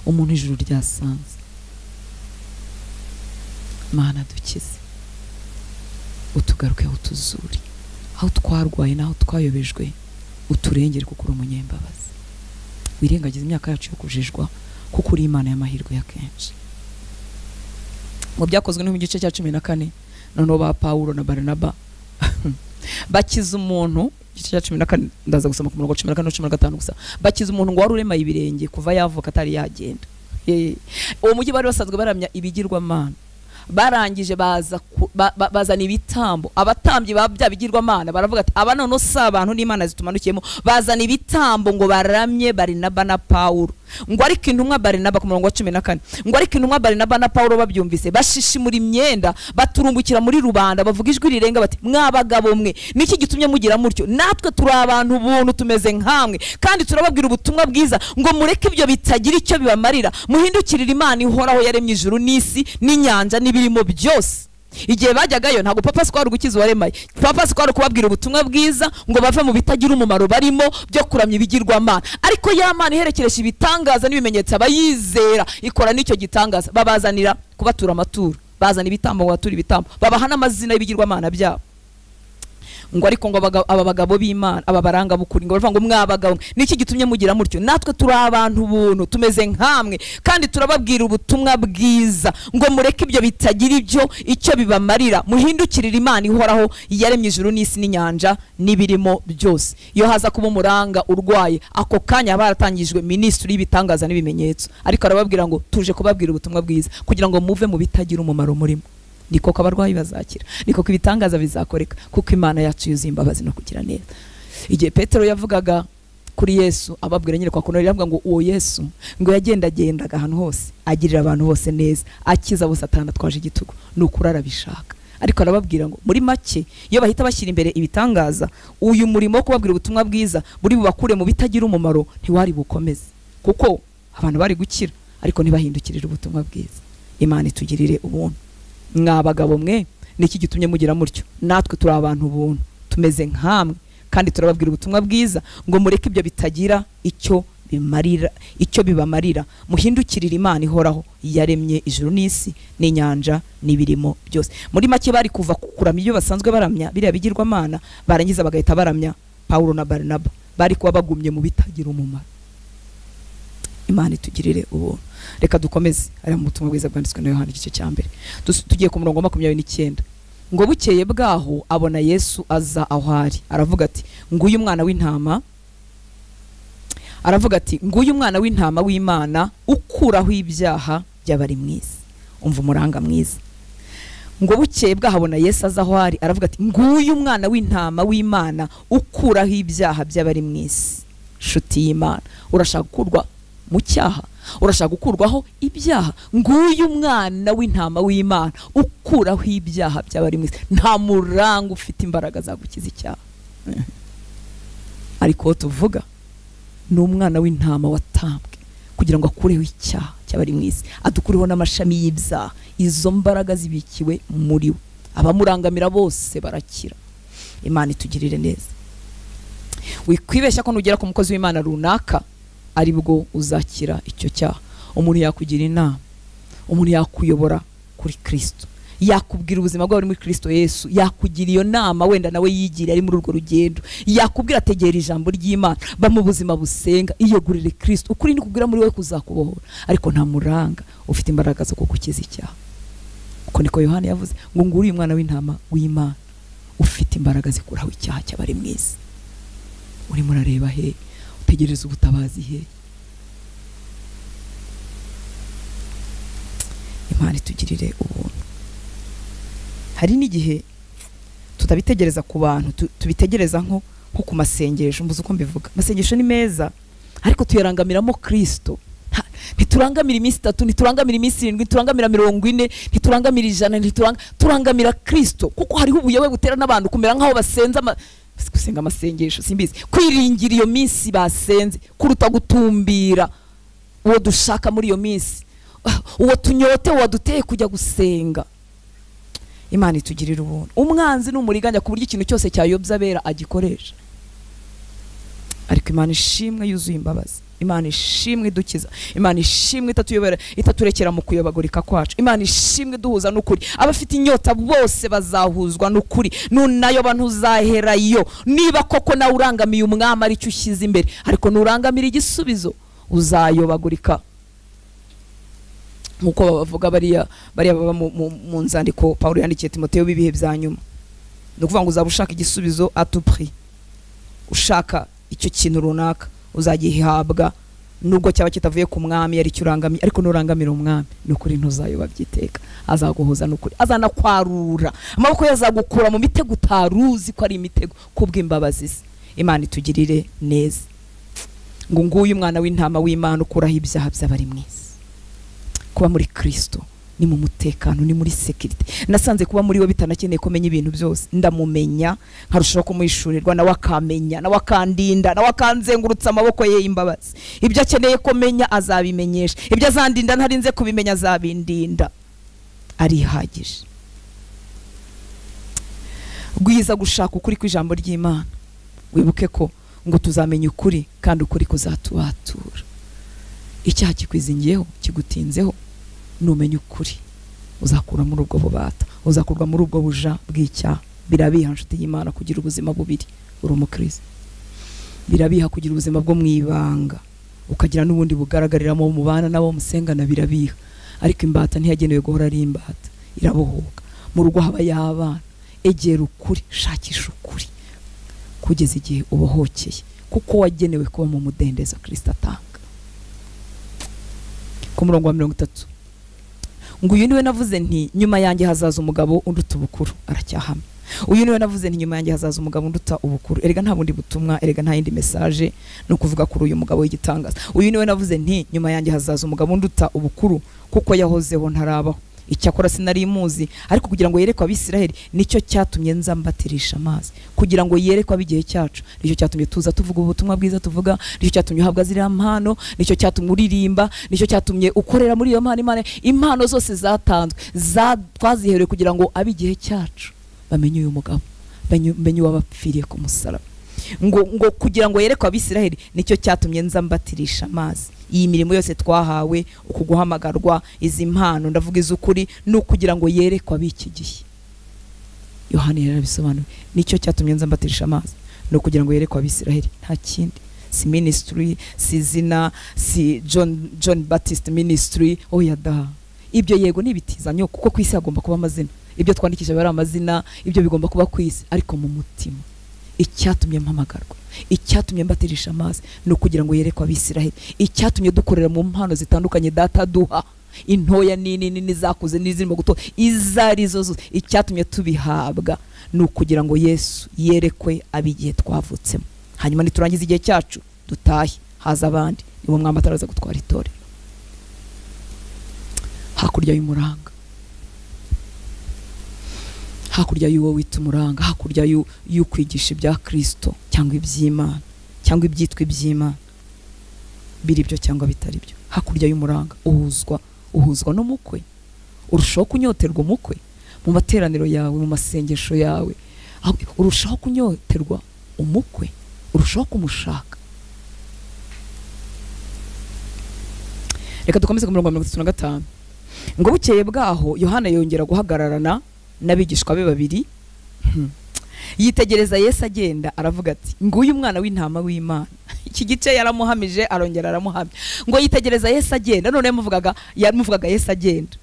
umuntu ijuru ryasanze. Mana dukize, utugaruke aho tuzuri, aho twarwaye n'aho twayobejwe, uturengere kuko uri umunyembabazi. Wirengagize imyaka yacu yo kujijwa, kuko uri Imana y'amahirwe ya kenshi. Mu byakozwe no mu gice cya 14, noneho ba Paulo na Barnaba bakiza umuntu. Igice cya 14 ndaza gusoma ku murongo 14 no 15 gusa. Bakiza umuntu ngo wari uremaye ibirenge kuva yavuka atari yagenda. Uwo mujyi bari basanzwe baramya ibigirwamana. Barangije baza bazana ibitambo, abatambyi ba bya bigirwamana baravuga ati aba none si abantu n'Imana zitumanukiyemo. Bazana ibitambo ngo baramye Barinaba na Pawulo. Ngo ariko intumwa Barinaba, ku murongo wa 14, ngo ariko intumwa Barinaba na Pawulo babyumvise bashishimura imyenda baturumbukira muri rubanda, bavuga ijwi rirenga bati mwa bagabo mwe, niki gitumye mugira mutyo? Natwe turi abantu buntu tumeze nkamwe, kandi turababwira ubutumwa bwiza ngo mureke ibyo bitagira icyo bibamarira, muhindukirire Imana ihoraho yaremye ijuru n'isi n'inyanja n'ibirimo byose. Igihe bajyagayo ntabwo papa sikwari gukiza uwaremaye, papa sikwari kubabwira ubutumwa bwiza ngo bave mu bitagira umumaro barimo byo kuramya ibigirwamana. Ariko ya Mana iherekeresha ibitangaza n'ibimenyetso abayizera ikora n'icyo gitangaza. Babazanira kubatura amaturo, bazana ibitambo ngo bature ibitambo, babaha n'amazina y'ibigirwamana byabo. Ngo ariko ngo aba bagabo b'Imana, aba baranga bukuri, ngo baravuga ngo mwa bagabo niki gitumye mugira mutyo? Natwe turi abantu buntu tumeze nkamwe, kandi turababwira ubutumwa bwiza ngo mureke ibyo bitagira ibyo icyo bibamarira, muhindukirire Imana ihoraho yaremye ijuru n'isi n'inyanja n'ibirimo byose. Iyo haza kuba umuranga urwaye ako kanya baratangijwe ministry y'ibitangaza n'ibimenyetso, ariko arababwira ngo tuje kubabwira ubutumwa bwiza kugira ngo muve mu bitagira umumaro murimo. Niko ko abarwayi bazakira, niko ko ibitangaza bizakoreka, kuko Imana yacu yuzuye imbabazi no kugira neza. Igihe Petero yavugaga kuri Yesu ababwira nyine kwa Koruneliyo, avuga ngo uwo Yesu ngo yagendagendaga ahantu hose agirira abantu bose neza, akiza bose atanatwaje igitugu, nukuri arabishaka. Ariko arababwira ngo muri make iyo bahita bashyira imbere ibitangaza, uyu murimo wo kubabwira ubutumwa bwiza buri bubakure mu bitagira umumaro ntiwari bukomeze, kuko abantu bari gukira ariko ntibahindukirire ubutumwa bwiza. Imana itugirire ubuntu. Mwa bagabo mwe, niki gitumye mugira mutyo? Natwe turi abantu buntu tumeze nkamwe, kandi turababwira ubutumwa bwiza ngo mureke ibyo bitagira icyo bimarira, icyo bibamarira, muhindukirire Imana ihoraho yaremye ijuru n'isi n'inyanja n'ibirimo byose. Muri make bari kuva kuramya ibyo basanzwe baramya biriya bigirwamana, barangiza bagahita baramya Pawulo na Barinaba, bari kuba bagumye mu bitagira umumaro. Imana itugirire ubuntu. Reka dukomeze ari mu butumwa bwiza bwanditswe na Yohana igice cya mbere. Tugiye ku murongo wa 29. Ngo bukeye bwaho abona Yesu aza aho ari, aravuga ati nguyu umwana w'intama, aravuga ati nguyu umwana w'intama w'Imana ukuraho ibyaha by'abari mu isi. Umva umuranga mwiza. Ngo bukeye bwaho abona Yesu aza aho ari, aravuga ati nguyu umwana w'intama w'Imana ukuraho ibyaha by'abari mu isi. Nshuti y'Imana, urashaka gukurwa mu cyaha, urashaka gukurwaho ibyaha, nguyu umwana w'intama w'Imana ukuraho ibyaha by'abari mu isi. Nta muranga ufite imbaraga zagukiza icyaha, ariko tuvuga ni umwana w'intama watambwe kugira ngo akureho icyaha cy'abari mu isi, adukureho n'amashami y'ibyaha. Izo mbaraga zibikiwe muri we, abamurangamira bose barakira. Imana itugirire neza. Wikwibeshya ko nugera ku mukozi w'Imana runaka aribwo uzakira icyo cyaha. Umuntu yakugira inama, umuntu yakuyobora kuri Kristo, yakubwira ubuzima bwawe muri Kristo Yesu, yakugira iyo nama wenda nawe yigira ari muri urwo rugendo, yakubwira tegera ijambo ry'Imana, ba mu buzima busenga, iyegurire Kristo, ukuri ni kubwira muri we kuzakubohora. Ariko nta muranga ufite imbaraga zo kugukiza icyaha. Uko niko Yohana yavuze ngo nguriye umwana w'intama w'Imana ufite imbaraga zikuraho icyaha cy'abari mu isi. Urimo urareba he? Utegereza ubutabazi he? Imana itugirire ubuntu. Hari n'igihe tutabitegereza ku bantu, tubitegereza nko ku masengesho. Mbuze uko mbivuga, amasengesho ni meza ariko tuyarangamiramo Kristo. Ntiturangamira iminsi 3, ntiturangamira iminsi 7, ntiturangamira 40, ntiturangamira 100, turangamira Kristo. Kuko hariho ubuyobe butera n'abantu kumera nkaho basenza gusenga amasengesho, simbizi, kwiringira iyo minsi basenze kuruta gutumbira uwo dushaka muri iyo minsi, uwo tunyote waduteye kujya gusenga. Imana itugirira ubuntu. Umwanzi ni umuriganya ku buryo ikintu cyose cyayobya abera agikoresha. Ariko Imana ishimwe yuzuye imbabazi, Imana ishimwe idukiza, Imana ishimwe itatuyobera, itaturekera mu kuyobagurika kwacu, Imana ishimwe duhuza n'ukuri. Abafite inyota bose bazahuzwa n'ukuri, nunayoba ntuzaherayo. Niba koko nawe urangamiye umwami aricyo ushyize imbere, ariko nurangamira igisubizo uzayobagurika. Nkuko bavuga bariya baba mu nzandiko Paulo yandikiye Timoteyo b'ibihe bya nyuma, ni ukuvuga ngo uzaba ushaka igisubizo à tout prix, ushaka icyo kintu runaka uzagihabwa Nubwo cyaba kitavuye ku mwami yari cyurangamiye, ariko nurangamira umwami nukuri ntuzayoba byiteka. Azaguhoza nukuri, azanakwarura amaboko ye, azagukura mu mitego utaruzi ko ari imitego kubw'imbabazi ze. Imana itugirire neza. Ngo nguyu umwana w'intama w'Imana ukuraho ibyaha by'abari mu isi. Kuba muri Kristo ni mu mutekano, ni muri security. Nasanze kuba muri we bitanakeneye kumenya ibintu byose. Ndamumenya nkarushaho kumuhishurirwa, nawe akamenya, nawe akandinda, nawe akanzengurutsa amaboko ye y'imbabazi. Ibyo akeneye kumenya azabimenyesha, ibyo azandinda ntarinze kubimenya azabindinda. Arihagije. Gwiza gushaka ukuri kw'ijambo ry'Imana. Wibuke ko ngo tuzamenya ukuri kandi ukuri kuzatubatura. Icyaha kikwizingiyeho kigutinzeho, numenya ukuri uzakura muri ubwo bubata, uzakurwa muri ubwo buja bw'icyaha. Birabiha nshuti y'Imana kugira ubuzima bubiri uri umukristo. Birabiha kugira ubuzima bwo mwibanga, ukagira n'ubundi bugaragariramo mubana nabo musengana. Birabiha. Ariko imbata ntiyagenewe guhora ari imbata, irabohoka. Mu rugo haba y'abana. Egera ukuri, shakisha ukuri kugeza igihe ubohokeye, kuko wagenewe kuba mu mudendezo Kristo atanga. Ku murongo wa 30 ngo uyu niwe navuze nti nyuma yanjye hazaza umugabo unduta ubukuru. Aracyahamya. Uyu niwe navuze nti nyuma yanjye hazaza umugabo unduta ubukuru. Erega nta bundi butumwa, erega nta yindi message no kuvuga kuri uyu mugabo w'igitangaza. Uyu niwe navuze nti nyuma yanjye hazaza umugabo unduta ubukuru, kuko yahozeho ntarabaho. Icyakora sinari muzi, ariko kugira ngo yerekwe Abisiraheli nicyo cyatumye nza mbatirisha amazi. Kugira ngo yerekwe abigihe cyacu nicyo cyatumye tuza tuvuga ubutumwa bwiza tuvuga, nicyo cyatumye uhabwa ziriya mpano, nicyo cyatumye uririmba, nicyo cyatumye ukorera muri iyo mpano. Imana, impano zose zatanzwe twaziherewe kugira ngo abigihe cyacu bamenye uyu mugabo, bamenye uwabapfiriye ku musaraba. Ngo kugira ngo yerekwe Abisiraheli nicyo cyatumye nza mbatirisha amazi. Iyi mirimo yose twahawe, uku guhamagarwa, izi mpano ndavuga iz'ukuri, ni ukugira ngo yerekwe ab'iki gihe. Yohana yarabisobanuye, nicyo cyatumye nza mbatirisha amazi, ni ukugira ngo yerekwe Abisiraheli, nta kindi. Si ministry, si zina, si John Baptist ministry, oya da. Ibyo yego ni ibitizanyo, kuko ku isi hagomba kuba amazina. Ibyo twandikisha bari amazina, ibyo bigomba kuba ku isi, ariko mu mutima icyatumye mpamagarwa, icyatumye mbatirisha amazi, ni ukugira ngo yerekwe Abisiraheli. Icyatumye dukorera mu mpano zitandukanye data duha, intoya nini nini zakuze n'izirimo guto, izarizo zose, icyatumye tubihabwa ni ukugira ngo Yesu yerekwe abigihe twavutsemo. Hanyuma niturangiza igihe cyacu dutahe, haza abandi, nibo mwamba ataraza gutwara itorero. Hakurya y'umuranga, hakurya y'uwo wita umuranga, hakurya y'ukwigisha ibya Kristo cyangwa iby'Imana cyangwa ibyitwa iby'Imana, biri byo cyangwa bitari byo. Hakurya y'umuranga uhuzwa n'umukwe. Urushaho kunyoterwa umukwe mu materaniro yawe, mu masengesho yawe, urushaho kunyoterwa umukwe, urushaho kumushaka. Reka dukomeze ku murongo wa 35. Ngo bukeye bwaho Yohana yongera guhagararana n'abigishwa be babiri, yitegereza Yesu agenda, aravuga ati nguyu umwana w'intama w'Imana. Iki gice yaramuhamije, arongera aramuhamya. Ngo yitegereza Yesu agenda, none yamuvugaga Yesu agenda.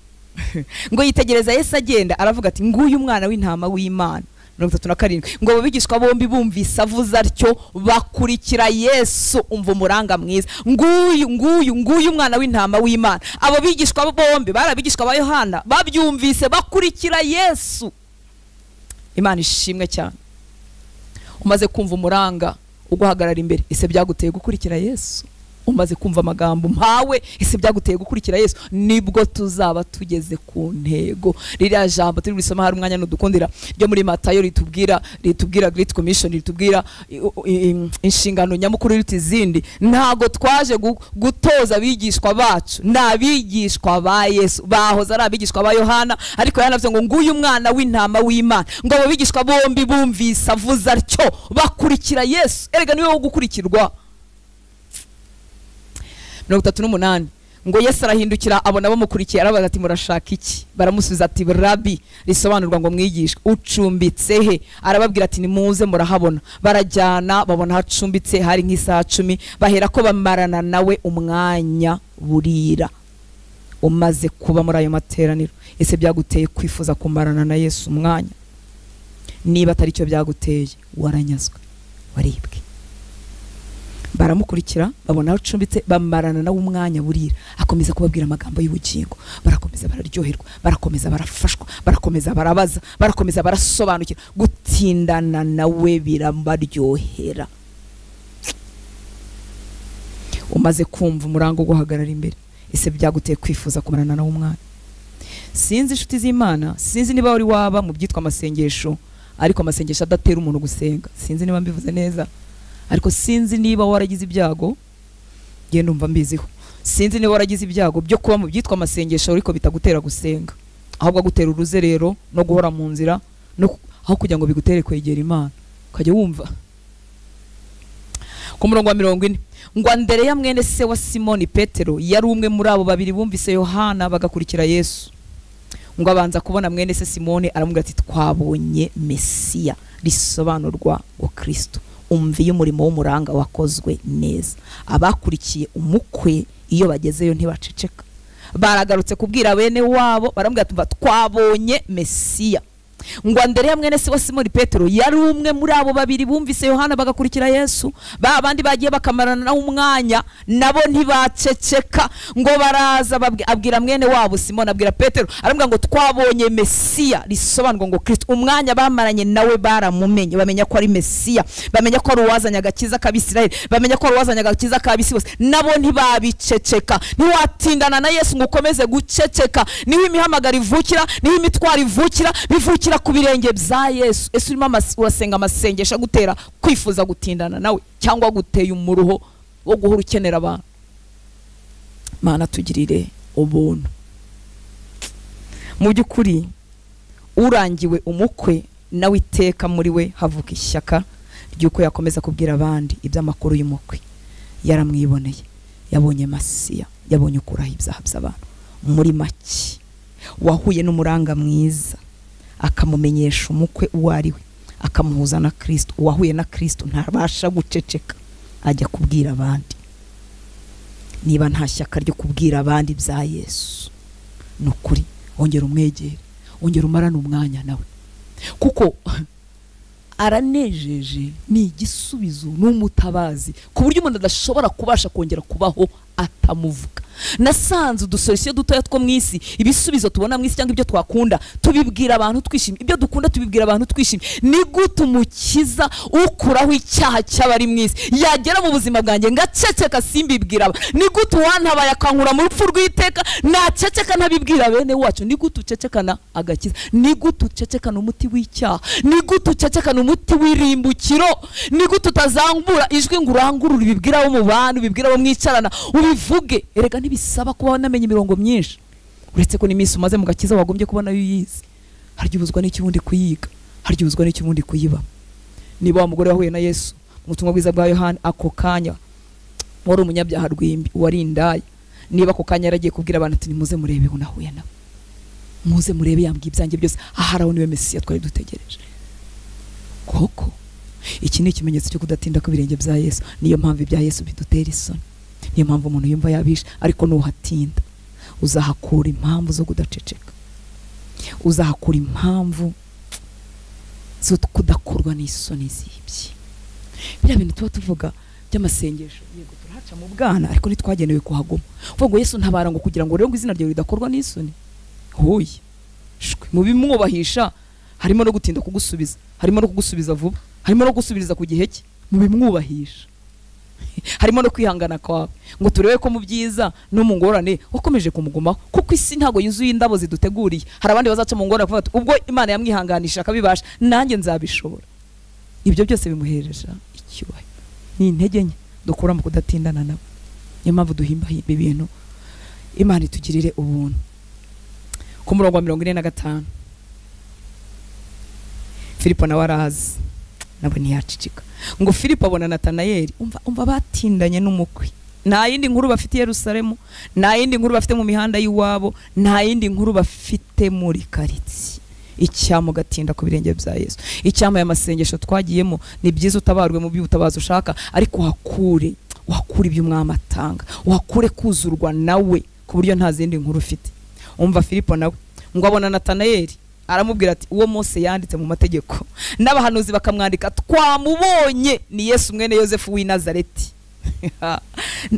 Ngo yitegereza Yesu agenda, aravuga ati nguyu umwana w'intama w'Imana. 37 ngo abo bigishwa bombi bumvise avuze atyo bakurikira Yesu. Umva umuranga mwiza, nguyu nguyu nguyu umwana w'intama w'Imana. Abo bigishwa bombi bari abigishwa ba Yohana, babyumvise bakurikira Yesu. Imana ishimwe cyane. Umaze kumva umuranga uguhagarara imbere, ese byaguteye gukurikira Yesu? Umaze kumva amagambo mpawe, ese byaguteye gukurikira Yesu? Nibwo tuzaba tugeze ku ntego. Ririya jambo turi gusoma hari umwanya n'udukundira ryo muri Matayo ritubwira Great Commission, ritubwira inshingano nyamukuru iruta izindi. Ntago twaje gutoza abigishwa bacu, n'abigishwa ba Yesu bahoze ari abigishwa ba Yohana, ariko yanavuze ngo nguyu umwana w'intama w'Imana. Ngo abo bigishwa bombi bumvise avuze atyo bakurikira Yesu. Erega niwe wo gukurikirwa. 38 ngo Yesu arahindukira abona bamukurikiye, arabaza ati murashaka iki? Baramusubiza ati Rabi, risobanurwa ngo mwigishwa, ucumbitse he? Arababwira ati nimuze murahabona. Barajyana babona hacumbitse, hari nk'isaha 10, bahera ko bamarana nawe umwanya burira. Umaze kuba muri ayo materaniro, ese byaguteye kwifuza kumarana na Yesu umwanya? Niba atari cyo byaguteye, waranyazwe, waribwe. Baramukurikira, babona aho acumbitse, bamarana nawe umwanya burira, akomeza kubabwira amagambo y'ubugingo. Barakomeza bararyoherwa, barakomeza barafashwa, barakomeza barabaza, barakomeza barasobanukira. Gutindana nawe birabaryohera. Umaze kumva umurango guhagarara imbere, ese byaguteye kwifuza kumarana nawe umwanya? Sinzi inshuti z'Imana, sinzi niba wari waba mu byitwa amasengesho, ariko amasengesho adatera umuntu gusenga. Sinzi niba mbivuze neza, ariko sinzi niba waragize ibyago, ngiye ndumva mbiziho. Sinzi niba waragize ibyago byo kuba mu byitwa amasengesho ariko bitagutera gusenga, ahubwo agutera uruzerero no guhora mu nzira, no aho kugira ngo bigutere kwegera Imana ukajya wumva. Ku murongo wa 40 ngo Andereya mwene se wa Simoni Petero yari umwe muri abo babiri bumvise Yohana bagakurikira Yesu. Ngo abanza kubona mwene se Simoni, aramubwira ati twabonye Mesiya, risobanurwa ngo Kristo. Umviye umurimo w'umuranga wakozwe neza. Abakurikiye umukwe iyo bagezeyo ntibaceceka, baragarutse kubwira bene wabo, baramubwira ati twabonye Mesiya. Ngo Andereya mwene se wa Simoni Petero yari umwe muri abo babiri bumvise Yohana bagakurikira Yesu. Ba bandi bagiye bakamarana nawe umwanya, nabo ntibaceceka. Ngo baraza abwira mwene wabo Simoni, abwira Petero, aramubwira ngo twabonye Mesiya, risobanurwa ngo Kristo. Umwanya bamaranye nawe baramumenye, bamenya ko ari Mesiya, bamenya ko ari uwazanye agakiza k'Abisirayeli, bamenya ko ari uwazanye agakiza k'abisi bose. Nabo ntibabiceceka. Ntiwatindana na Yesu ngo ukomeze guceceka. Niho imihamagaro ivukira, niho imitwaro ivukira, bivukira ku birenge bya Yesu. Ese urimo urasenga amasengesho agutera kwifuza gutindana nawe, cyangwa guteye umuruho wo guhora ukenera abantu? Mana tugirire ubuntu. Mu by'ukuri urangiwe umukwe nawe iteka muri we havuka ishyaka ry'uko yakomeza kubwira abandi iby'amakuru y'umukwe. Yaramwiboneye, yabonye Masiya, yabonye ukuraho ibyaha by'abantu. Muri make wahuye n'umuranga mwiza akamumenyesha umukwe uwo ari we, akamuhuza na Kristo. Uwahuye na Kristo ntabasha guceceka, ajya kubwira abandi. Niba nta shyaka ryo kubwira abandi bya Yesu, nukuri ongera umwegere, ongera umarane umwanya nawe, kuko aranejeje, ni igisubizo, n'umutabazi, ku buryo umuntu adashobora kubasha kongera kubaho atamuvuga. Nasanze udusolisiyo dutoya two mu isi, ibisubizo tubona mu isi cyangwa ibyo twakunda tubibwira abantu twishimye, ibyo dukunda tubibwira abantu twishimye. Ni gute umukiza ukuraho icyaha cy'abari mu isi yagera mu buzima bwanjye ngaceceka simbibwira? Ni gute uwantabaye akankura mu rupfu rw'iteka naceceka ntabibwira bene wacu? Ni gute ucecekana agakiza? Ni gute ucecekana umuti w'icyaha? Ni gute ucecekana umuti w'irimbukiro? Ni gute utazangura ijwi ngo urangurure ubibwira abo mu bantu, ubibwira abo mwicarana, ubivuge? Erega ntibisaba kuba wanamenye imirongo myinshi, uretse ko n'iminsi umaze mu gakiza wagombye kubona yuyizi. Harya ubuzwa n'iki wundi kuyiga? Harya ubuzwa n'iki wundi kuyiba? Niba wa mugore wahuye na Yesu mu butumwa bwiza bwa Yohana, ako kanya wari umunyabyaha rwimbi, wari indaya, niba ako kanya yaragiye kubwira abantu ati nimuze murebe ubu nahuye nawe, muze murebe yambwiye ibyanjye byose, ahari aho niwe Mesiya twari dutegereje. Koko iki ni ikimenyetso cyo kudatinda ku birenge bya Yesu. Niyo mpamvu ibya Yesu bidutera isoni, niyo mpamvu umuntu yumva yabishe, ariko nuhatinda uzahakura impamvu zo kudaceceka, uzahakura impamvu zo kudakorwa n'isoni zibye. Biriya bintu tuba tuvuga by'amasengesho, yego turahaca mu bwana, ariko ntitwagenewe kuhaguma. Uvuga ngo Yesu ntabara ngo kugira ngo rero ngo izina ryawe ridakorwa n'isoni. Hoye shwe, mu bimwubahisha harimo no gutinda kugusubiza, harimo no kugusubiza vuba, harimo no gusubiriza ku gihe cye. Mu bimwubahisha harimo no kwihangana kwawe, ngo turebe ko mu byiza no mu ngorane wakomeje kumugumaho, kuko isi ntago yuzuye indabo ziduteguriye. Hari abandi bazaca mu ngorane kuvuga ubwo Imana yamwihanganisha akabibasha, nanjye nzabishobora. Ibyo byose bimuhereje icyubahiro. Ni intege nke dukura mu kudatindana nabo. Niyo mpamvu duhimbahimba ibintu. Imana itugirire ubuntu. Ku murongo wa 45 Filipo nawe araza, nabo ntiyacicika. Ngo Filipo abona Natanayeli, umva batindanye n'umukwe. Nta yindi nkuru bafite i Yerusalemu, nta yindi nkuru bafite mu mihanda y'iwabo, nta yindi nkuru bafite muri karitsiye. Icyama ugatinda ku birenge bya Yesu. Icyama y'amasengesho twagiyemo, ni byiza utabarwe mu by'ubutabazi ushaka, ariko uhakure ibyo umwami atanga, uhakure kuzurwa nawe ku buryo nta zindi nkuru ufite. Umva Filipo nawe ngo abona Natanayeli, aramubwira ati uwo Mose yanditse mu mategeko n'abahanuzi bakamwandika twamubonye, ni Yesu mwene Yosefu w'i Nazareti.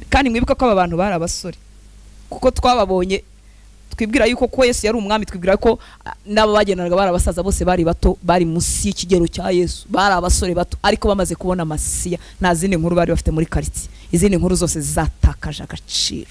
Kandi mwibuka ko aba bantu bari abasore, kuko twababonye twibwira yuko ko Yesu yari umwami, twibwira ko n'abo bagendanaga bari abasaza, bose bari bato, bari munsi y'ikigero cya Yesu, bari abasore bato. Ariko bamaze kubona Masiya, nta zindi nkuru bari bafite muri quartier, izindi nkuru zose zatakaje agaciro,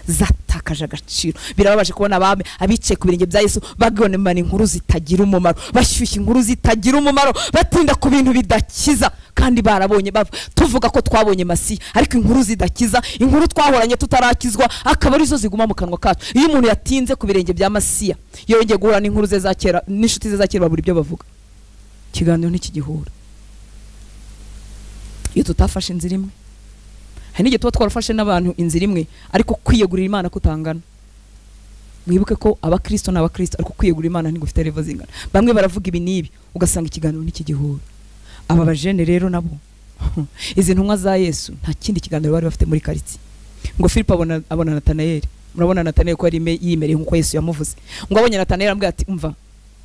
zatakaje agaciro. Birababaje kubona abami abicaye ku birenge bya Yesu bagonemana inkuru zitagira umumaro, bashyushya inkuru zitagira umumaro, batinda ku bintu bidakiza, kandi barabonye tuvuga ko twabonye Masiya, ariko inkuru zidakiza, inkuru twahoranye tutarakizwa, akaba arizo ziguma mu kanwa kacu. Iyo umuntu yatinze ku birenge bya Masiya, yongeye guhura n'inkuru ze za kera n'inshuti ze za kera, babura ibyo bavuga, ikiganiro ntikigihura. Iyo tutafashe inzira imwe, hari n'igihe tuba twarafashe n'abantu inzira imwe, ariko kwiyegurira Imana kutangana. Mwibuke ko abakristo n'abakristo, ariko kwiyegurira Imana ntigufite level zingana. Bamwe baravuga ibi n'ibi, ugasanga ikiganiro ntikigihura. Aba bajene rero nabo, izi ntumwa za Yesu, nta kindi kiganiro bari bafite muri quartier. Ngo Filipo abona Natanayeli. Murabona Natanayeli ko yari yimereye nkuko Yesu yamuvuze. Ngo abonye Natanayeli amubwira ati umva,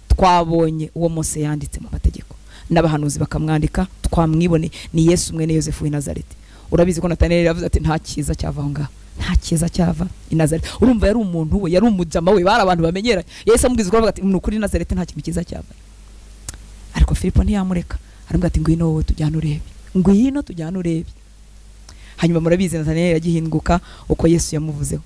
twabonye uwo Mose yanditse mu mategeko, n'abahanuzi bakamwandika, twamwibone, ni Yesu mwene Yosefu w'i Nazareti. Urabizi ko Natanayeli yavuze ati nta cyiza cyava aho ngaho, nta cyiza cyava i Nazareti. Urumva yari umuntu we, yari umujama we, bari abantu bamenyeranye. Yesu amubwiza ko ati ni ukuri Nazareti nta kintu cyiza cyava. Ariko Filipo ntiyamureka, aramubwira ati ngwino wowe tujyane urebe, ngwino tujyane urebe. Hanyuma murabizi Natanayeli yagihinguka uko Yesu yamuvuzeho.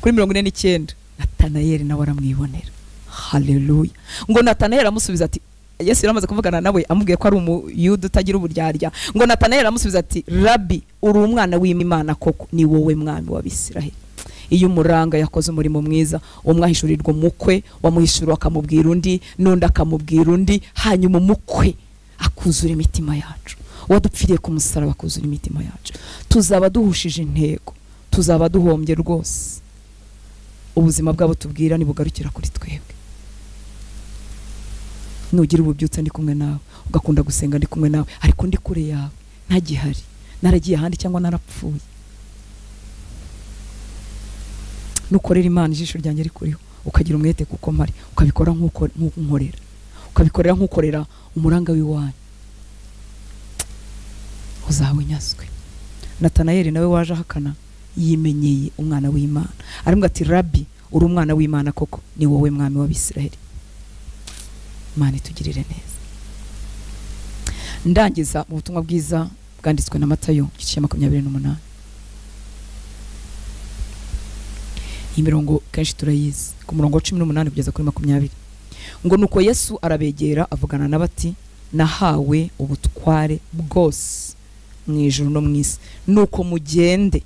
Kuri 49 Natanayeli nawe aramwibonera. Haleluya. Ngo Natanayeli amusubiza ati, Yesu yaramaze kuvugana nawe amubwiye ko ari umuyuda utagira uburyarya. Ngo Natanayeli amusubiza ati Rabi, uri umwana w'Imana koko, ni wowe mwami w'Abisiraheli. Iyo umuranga yakoze umurimo mwiza, umwahishurirwa umukwe, wamuhishura akamubwira undi, n'undi akamubwira undi, hanyuma umukwe akuzura imitima yacu. Wadupfiriye ku musaraba akuzura imitima yacu. Tuzaba duhushije intego, tuzaba duhombye rwose. Ubuzima bwabo tubwira nibugarukira kuri twebwe. Nugira ububyutse ndi kumwe nawe, ugakunda gusenga ndi kumwe nawe, ariko ndi kure yawe, ntagihari, naragiye ahandi cyangwa narapfuye. Nukorera Imana ijisho ryanjye rikuriho, ukagira umwete kuko mpari, ukabikora nkuko nkorera, ukabikorera nkukorera umuranga w'iwanyu, uzawe nyaswe. Natanayeli nawe waje ahakana, yimenyeye umwana w'Imana. Aramubwira ati Rabi, uri umwana w'Imana koko, ni wowe mwami w'Abisiraheli. Imana itugirire neza. Ndangiza mu butumwa bwiza bwanditswe na Matayo igice cya 28. Iyi mirongo kenshi turayizi, ku murongo wa 18 kugeza kuri 20. Ngo nuko Yesu arabegera avugana n'abati, nahawe ubutware bwose mu ijuru no mu isi, nuko mugende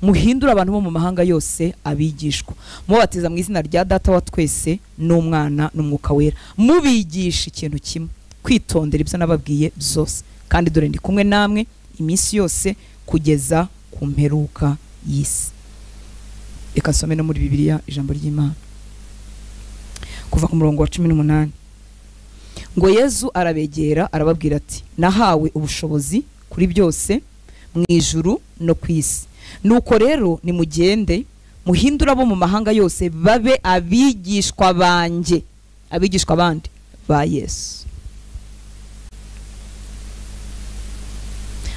muhindura abantu bo mu mahanga yose abigishwa, mubatiza mu izina rya Data wa twese n'Umwana n'Umwuka Wera, mubigisha ikintu kimwe, kwitondera ibyo nababwiye byose, kandi dore ndi kumwe namwe iminsi yose kugeza ku mperuka y'isi. Reka nsome no muri Bibiliya ijambo ry'Imana kuva ku murongo wa 18. Ngo Yesu arabegera arababwira ati nahawe ubushobozi kuri byose mu ijuru no ku isi, nuko rero nimugende muhindura abo mu mahanga yose babe abigishwa banjye. Abigishwa bande? Ba Yesu.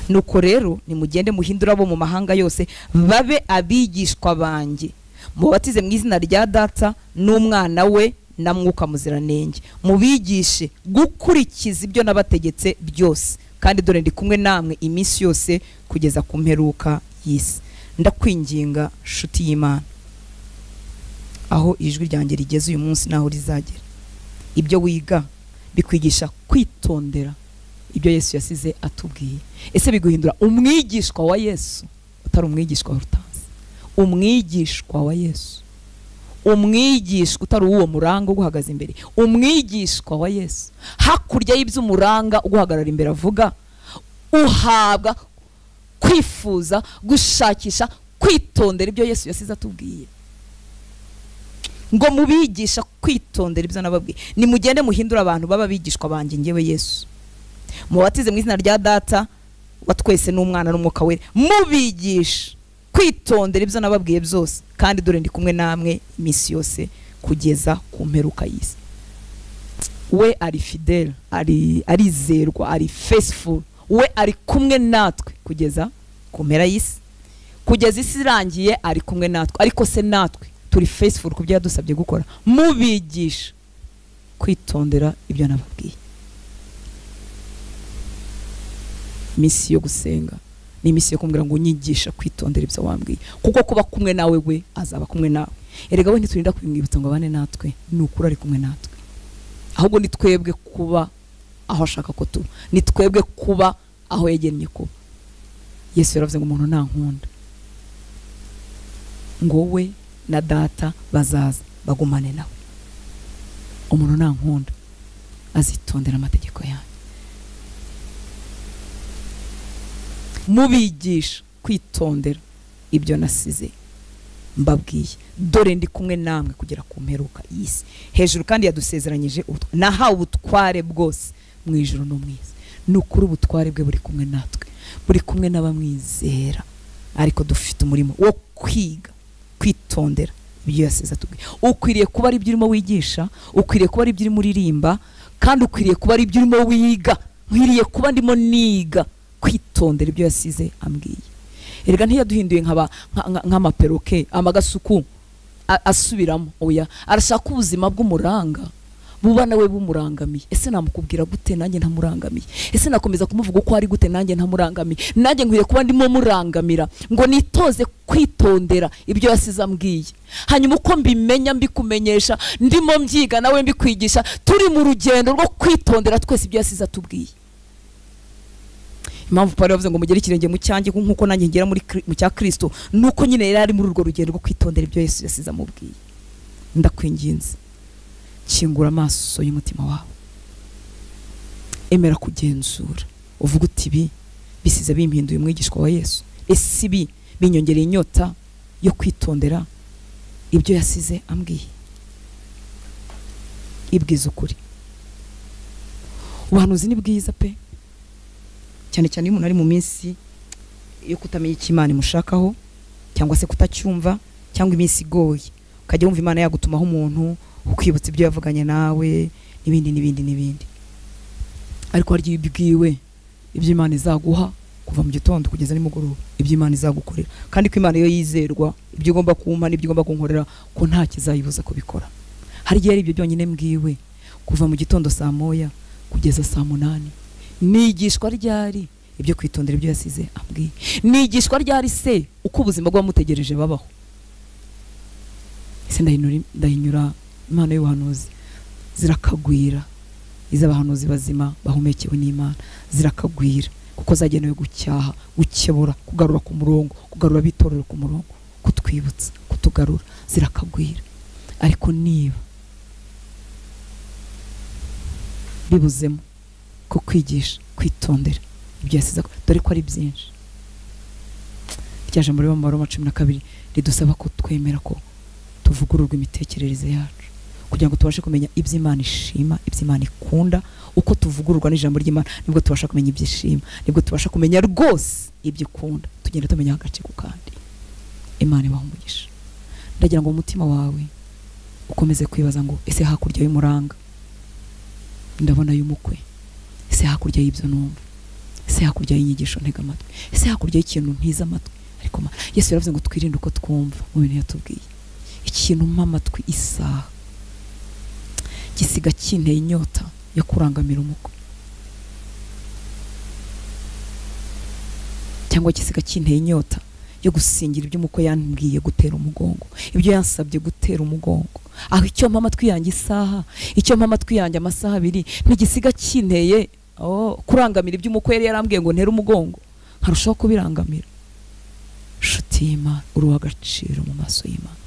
Nuko rero nimugende muhindura abo mu mahanga yose babe abigishwa banjye, mubatize mu izina rya Data n'Umwana we na Mwuka Muziranenge, mubigishe gukurikiza ibyo nabategetse byose, kandi dore ndi kumwe namwe iminsi yose kugeza ku mperuka y'isi. Ndakwinginga nshuti y'Imana, aho ijwi ryanjye rigeze uyu munsi naho rizagera, ibyo wiga bikwigisha kwitondera ibyo Yesu yasize atubwiye. Ese biguhindura umwigishwa wa Yesu, utari umwigishwa wa Hortense, umwigishwa wa Yesu, umwigishwa utari uwo muranga uguhagaze imbere, umwigishwa wa Yesu. Hakurya y'iby'umuranga uguhagarara imbere avuga, uhabwa kwifuza, gushakisha, kwitondera ibyo Yesu yasize atubwiye. Ngo mubigisha kwitondera ibyo nababwiye, nimugende muhindura abantu baba bigishwa banjye ngewe Yesu, mubatize mu izina rya Data wa twese n'Umwana n'Umwuka Wera, mubigisha kwitondera ibyo nababwiye byose, kandi dore ndi kumwe namwe iminsi yose kugeza ku mperuka y'isi. We ari fidèle, ari arizerwa, ari faithful. We ari kumwe natwe kugeza ku mpera y'isi, kugeza isi irangiye ari kumwe natwe. Ariko se natwe turi faithful ku byo yadusabye gukora? Mubigisha kwitondera ibyo nababwiye. Misi yo gusenga ni misi yo kumbwira ngo unyigisha kwitondera ibyo wambwiye, kuko kuba kumwe nawe we azaba kumwe nawe. Erega we ntiturinda kubimwibutsa ngo abane natwe, ni ukuri ari kumwe natwe. Ahubwo ni twebwe kuba aho ashaka ko tuba, ni twebwe kuba aho yagennye kuba. Yesu yaravuze ngo umuntu nankunda ngo we na data bazaza bagumane nawe. Umuntu nankunda azitondera amategeko yanjye. Mubigisha kwitondera ibyo nasize mbabwiye, dore ndi kumwe namwe kugera ku mperuka y'isi. Hejuru kandi yadusezeranyije nahawe ubutware bwose mu ijuru no mu isi. Ni ukuri ubutware bwe buri kumwe natwe, buri kumwe n'abamwizera. Ariko dufite umurimo wo kwiga kwitondera ibyo yasize atubwiye. Ukwiriye kuba ari ibyo urimo wigisha, ukwiriye kuba ari ibyo urimo uririmba, kandi ukwiriye kuba ari ibyo urimo wiga. Nkwiriye kuba ndimo niga kwitondera ibyo yasize ambwiye. Erega ntiyaduhinduye nk'amaperoke amagasuku asubiramo. Oya, arashaka ubuzima bw'umuranga buba nawe bumurangamiye. Ese namukubwira gute nanjye ntamurangamiye? Ese nakomeza kumuvuga uko ari gute nanjye ntamurangamiye? Nanjye nkwiye kuba ndimo murangamira ngo nitoze kwitondera ibyo yasize ambwiye. Hanyuma uko mbimenya mbikumenyesha, ndimo mbyiga nawe mbikwigisha, turi mu rugendo rwo kwitondera twese ibyo yasize atubwiye. Impamvu Pawulo yavuze ngo mugere ikirenge mu cyanjye nkuko nanjye ngera muri mu cya Kristo, nuko nyine yari ari muri urwo rugendo rwo kwitondera ibyo Yesu yasize amubwiye. Ndakwinginze, kingura amaso y'umutima wawe, emera kugenzura, uvuga uti ibi bisize bimpinduye umwigishwa wa Yesu. Ese ibi binyongereye inyota yo kwitondera ibyo yasize ambwiye? Ibwiza ukuri. Ubuhanuzi ni bwiza pe, cyane cyane iyo umuntu ari mu minsi yo kutamenya icyo Imana imushakaho, cyangwa se kutacyumva, cyangwa iminsi igoye, ukajya wumva Imana yagutumaho umuntu ukwibutsa ibyo yavuganye nawe n'ibindi n'ibindi n'ibindi. Ariko harya iyo ubwiwe ibyo Imana izaguha kuva mu gitondo kugeza nimugoroba, ibyo Imana izagukorera, kandi ko Imana iyo yizerwa, ibyo igomba kumpa n'ibyo igomba kunkorera, ko nta kizayibuza kubikora. Hari igihe ari ibyo byonyine mbwiwe kuva mu gitondo saa 1 kugeza saa 8. Nigishwa ryari ibyo kwitondera ibyo yasize ambwiye? Nigishwa ryari se uko ubuzima bw'abamutegereje babaho? Ese ndahinyura Imana y'ubuhanuzi zirakagwira, iz'abahanuzi bazima bahumekewe n'Imana zirakagwira, kuko zagenewe gucyaha, gukebura, kugarura ku murongo, kugarura abitorero ku murongo, kutwibutsa, kutugarura, zirakagwira. Ariko niba bibuzemo ko kwigisha kwitondera ibyo yasize, dore ko ari byinshi. Rya jambo riba mu Baroma 12 ridusaba ko twemera ko tuvugururwa imitekerereze yacu kugira ngo tubashe kumenya ibyo Imana ishima, ibyo Imana ikunda. Uko tuvugururwa n'ijambo ry'Imana nibwo tubasha kumenya ibyo ishima, nibwo tubasha kumenya rwose ibyo ikunda. Tugenda tumenya agace ku kandi. Imana ibahe umugisha. Ndagira ngo umutima wawe ukomeze kwibaza ngo ese hakurya y'umuranga ndabona y'umukwe, ese hakurya y'ibyo numva, ese hakurya y'inyigisho ntega amatwi, ese hakurya y'ikintu ntiza amatwi. Ariko Yesu yaravuze ngo twirinde uko twumva mu bintu yatubwiye. Ikintu mpa amatwi isaha gisiga kinteye inyota yo kurangamira umukwe, cyangwa gisiga kinteye inyota yo gusingira ibyo umukwe yambwiye gutera umugongo, ibyo yansabye gutera umugongo. Aho icyo mpa amatwi yanjye isaha, icyo mpa amatwi yanjye amasaha abiri, ntigisiga kinteye kurangamira ibyo umukwe yari yarambwiye ngo ntere umugongo, nkarushaho kubirangamira. Nshuti y'Imana, uri uw'agaciro mu maso y'Imana.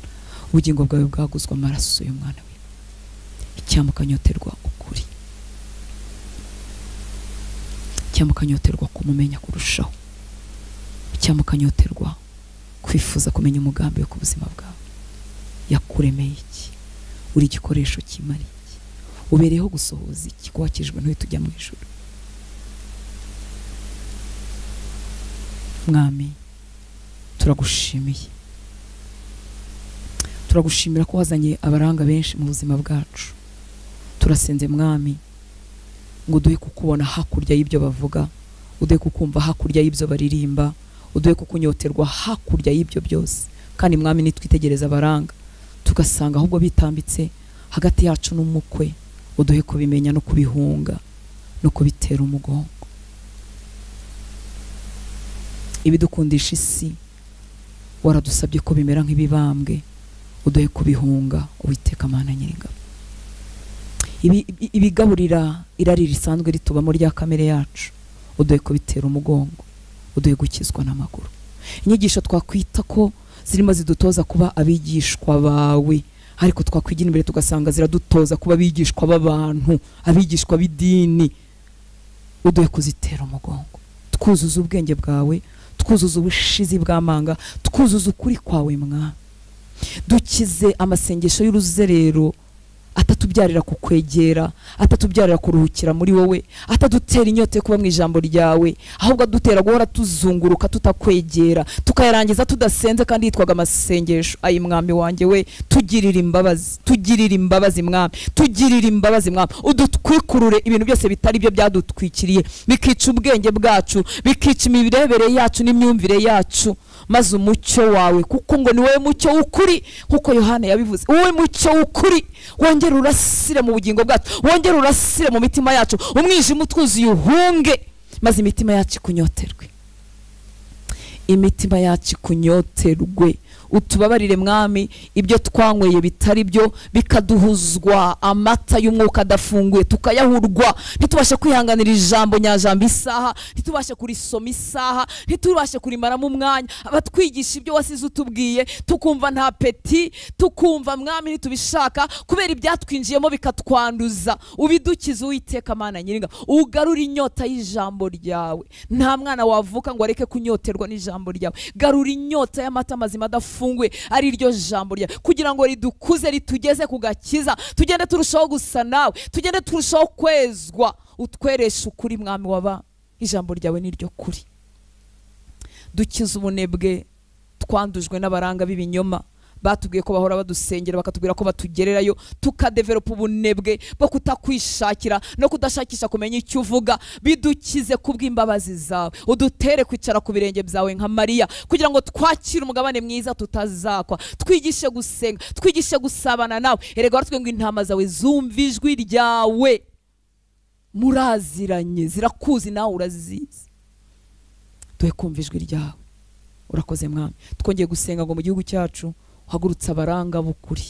Ubugingo bwawe bwaguzwe amaraso y'umwana w'Imana. Icyampa ukanyoterwa ukuri, icyampa ukanyoterwa kumumenya kurushaho, icyampa ukanyoterwa kwifuza kumenya umugambi wo ku buzima bwawe. Yakuremeye iki? Uri igikoresho kimara iki? Ubereyeho gusohoza iki? Ko wakijwe ntuhite ujya mu ijuru. Mwami, turagushimiye, turagushimira ko wazanye abaranga benshi mu buzima bwacu. Turasenze Mwami ngo duhe kukubona hakurya y'ibyo bavuga, Uduhe kukumva hakurya y'ibyo baririmba, uduhe kukunyoterwa hakurya y'ibyo byose. Kandi Mwami, nitwitegereza abaranga tugasanga ahubwo bitambitse hagati yacu n'umukwe, uduhe kubimenya no kubihunga no kubitera umugongo. Ibidukundisha isi waradusabye ko bimera nk'ibibambwe, uduhe kubihunga Uwiteka Mana Nyiringabo. Ibigaburira irari risanzwe ritubamo rya kamere yacu, uduhe kubitera umugongo, uduhe gukizwa n'amaguru. Inyigisho twakwita ko zirimo zidutoza kuba abigishwa bawe, ariko twakwigira imbere tugasanga ziradutoza kuba abigishwa b'abantu, abigishwa b'idini, uduhe kuzitera umugongo. Twuzuza ubwenge bwawe, twuzuza ubushizi bw'amanga, twuzuza ukuri kwawe Mwami. Dukize amasengesho y'uruzerero atatubyarira kukwegera, atatubyarira kuruhukira muri wowe, atadutera inyota yo kuba mu ijambo ryawe, ahubwo adutera guhora tuzunguruka tutakwegera, tukayarangiza tudasenze kandi yitwaga amasengesho. Ayi Mwami wanjye we, tugirira imbabazi, tugirira imbabazi Mwami, tugirira imbabazi Mwami. Udutwikurure ibintu byose bitari byo byadutwikiriye, bikica ubwenge bwacu, bikica imirebere yacu n'imyumvire yacu, maze umucyo wawe, kuko ngo ni wowe mucyo w'ukuri, nkuko Yohana yabivuze, wowe mucyo w'ukuri wongera urasire mu bugingo bwacu, wongera urasire mu mitima yacu, umwijima utwuzuye uhunge, maze imitima yacu ikunyoterwe, imitima yacu ikunyoterwe. Utubabarire Mwami ibyo twanyweye bitari byo, bikaduhuzwa amata y'umwuka adafunguye, tukayahurwa, ntitubashe kwihanganira ijambo nyajambo isaha, ntitubashe kurisoma isaha, ntitubashe kurimaramo umwanya. Abatwigisha ibyo wasize utubwiye tukumva nta peti, tukumva Mwami ntitubishaka kubera ibyatwinjiyemo bikatwanduza. Ubidukize Uwiteka Mana Nyiringabo, ugarure inyota y'ijambo ryawe. Nta mwana wavuka ngo areke kunyoterwa n'ijambo ryawe. Garura inyota y'amata mazima adafunguye, ari iryo jambo ryawe, kugira ngo ridukuze, ritugeze ku gakiza, tugende turushaho gusa nawe, tugende turushaho kwezwa. Utwereshe ukuri Mwami waba, ijambo ryawe ni ryo kuri. Dukize ubunebwe twandujwe n'abaranga b'ibinyoma batubwiye ko bahora badusengera, bakatubwira ko batugererayo, tukadevelopa ubunebwe bwo kutakwishakira no kudashakisha kumenya icyo uvuga. Bidukize kubw'imbabazi zawe, udutere kwicara ku birenge byawe nka Mariya, kugira ngo twakire umugabane mwiza tutazakwa. Twigishe gusenga, twigishe gusabana nawe. Erega waratubwiye ngo intama zawe zumva ijwi ryawe, muraziranye, zirakuzi nawe urazizi. Duhe kumva ijwi ryawe. Urakoze Mwami. Twongeye gusenga ngo mu gihugu cyacu hagurutse abaranga b'ukuri,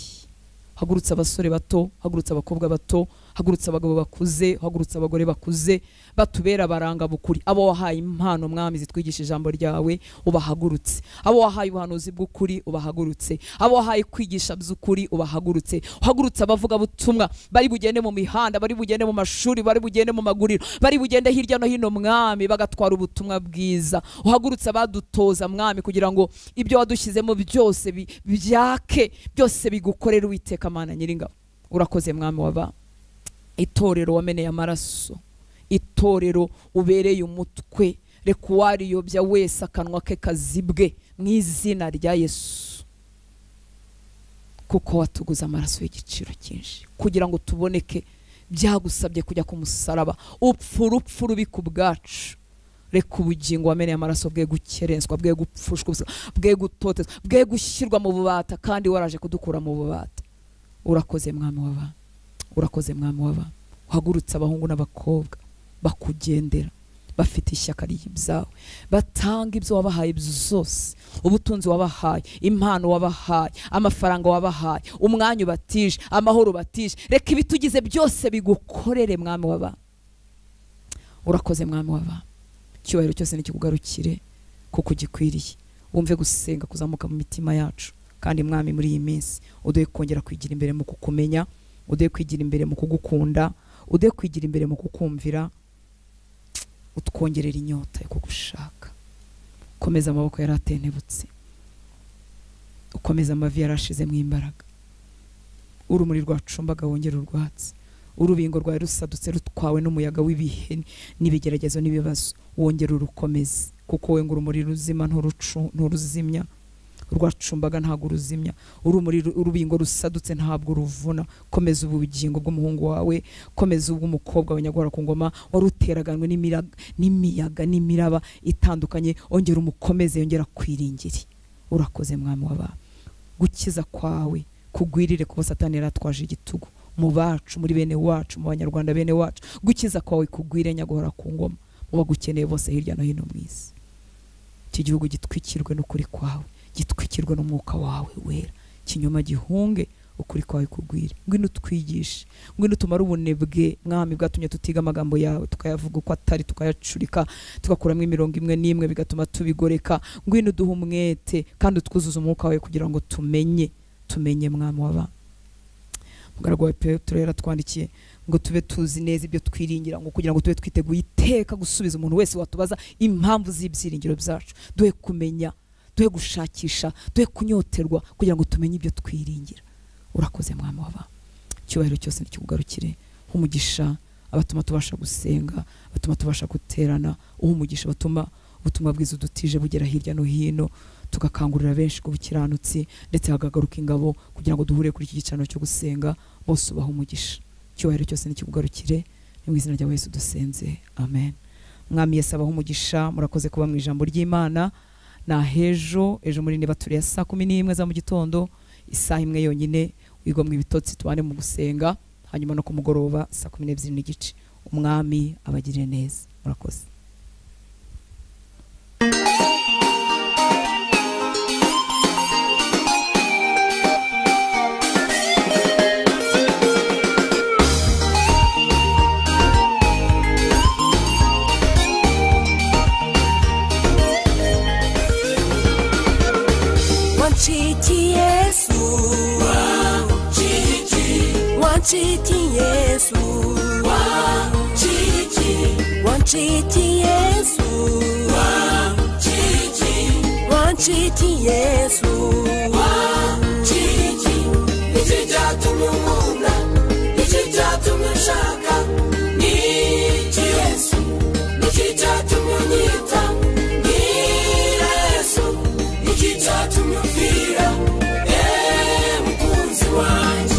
hagurutse abasore bato, hagurutse abakobwa bato, hagurutse abagabo bakuze, hagurutse abagore bakuze, batubera abaranga b'ukuri. Abo wahaye impano Mwami zitwigisha ijambo ryawe ubahagurutse, abo wahaye ubuhanuzi bw'ukuri ubahagurutse, abo wahaye kwigisha by'ukuri ubahagurutse. Hagurutse abavuga butumwa bari bugende mu mihanda, bari bugende mu mashuri, bari bugende mu maguriro, bari bugende hirya no hino Mwami, bagatwara ubutumwa bwiza. Uhagurutse abadutoza Mwami, kugira ngo ibyo wadushyizemo byose byake, byose bigukorera Uwiteka Mana Nyiringabo. Urakoze Mwami waba, itorero wameneye amaraso, itorero ubereye umutwe, reka uwariyobya wese akanwa ke kazibwe mu izina rya Yesu, kuko watuguze amaraso y'igiciro cyinshi kugira ngo tuboneke. Byagusabye kujya ku musaraba, upfa urupfu rubi ku bwacu. Reka ubugingo wameneye amaraso bwe gukerenswa, bwe gupfushwa, bwe gutotezwa, bwe gushyirwa mu bubata, kandi waraje kudukura mu bubata. Urakoze Mwami waba, urakoze Mwami waba. Uhagurutse abahungu n'abakobwa bakugendera, bafite ishyaka ry'ibyawe, batanga ibyo wabahaye byose, ubutunzi wabahaye, impano wabahaye, amafaranga wabahaye, umwanya ubatije, amahoro ubatije. Reka ibitugize byose bigukorere Mwami waba. Urakoze Mwami waba. Icyubahiro cyose nikikugarukire kuko gikwiriye. Wumve gusenga kuzamuka mu mitima yacu. Kandi Mwami, muri iyi minsi uduhe kongera kwigira imbere mu kukumenya, uduhe kwigira imbere mu kugukunda, uduhe kwigira imbere mu kukumvira, utwongerera inyota yo kugushaka. Komeza amaboko yaratentebutse, ukomeza amavi yarashizemo imbaraga. Urumuri rwacumbaga wongera urwatsi, urubingo rwawe rusadutse rutwawe n'umuyaga w'ibihe n'ibigeragezo n'ibibazo, wongera urukomeze, kuko we ngo urumuri ruzima nturuzimya. Rwacumbaga ntabwo ruzimya, urumuri urubingo rusadutse ntabwo ruvuna. Komeza ubugingo bw'umuhungu wawe, komeza ubw'umukobwa wa Nyagora ku ngoma wari uteraganwe n'imiyaga n'imiraba itandukanye, ongera umukomeze, yongera kwiringire. Urakoze Mwami w'abami, gukiza kwawe kugwirire kuko Satani yaratwaje igitugu mu bacu, muri bene wacu, mu banyarwanda bene wacu. Gukiza kwawe kugwire Nyagora ku ngoma mu bagukeneye bose hirya no hino mu isi. Iki gihugu gitwikirwe n'ukuri kwawe, gitwikirwe n'umwuka wawe wera, kinyoma gihunge, ukuri kwawe kugwire. Ngwino utwigishe, ngwino tumare ubunebwe Mwami bwatumye tutiga amagambo yawe, tukayavuga uko atari, tukayacurika, tugakuramo imirongo imwe n'imwe bigatuma tubigoreka. Ngwino uduhe umwete kandi utwuzuze umwuka wawe kugira ngo tumenye, tumenye Mwami w'abami. Mugaragu wawe Petero yaratwandikiye ngo tube tuzi neza ibyo twiringira, ngo kugira ngo tube twiteguye iteka gusubiza umuntu wese watubaza impamvu z'ibyiringiro byacu. Duhe kumenya, duhe gushakisha, duhe kunyoterwa kugira ngo tumenye ibyo twiringira. Urakoze Mwami w'abami, icyubahiro cyose nikikugarukire. Umugisha abatuma tubasha gusenga, abatuma tubasha guterana, umugisha abatuma ubutumwa bwiza udutije bugera hirya no hino, tugakangurira benshi ku bukiranutsi, ndetse hagagaruka ingabo kugira ngo duhure kuri iki gicaniro cyo gusenga. Bose ubaha umugisha, icyubahiro cyose nikikugarukire. Ni mu izina rya Yesu dusenze, amen. Mwami Yesu abaha umugisha. Murakoze kuba mu ijambo ry'Imana. Na hejo ejo muri niba turi ya saa 11 za mu gitondo, isaha imwe yonyine wigomwa ibitotsi, tubane mu gusenga, hanyuma no kumugoroba saa 12:30. Umwami abagirire neza. Murakoze. Wanchiti Yesu, wanchiti Yesu, wanchiti. Iki cyatumye unkunda, iki cyatumye unshaka, ni iki Yesu, iki cyatumye unyita, ni Yesu, iki cyatumye umfira, mukunzi wanjye.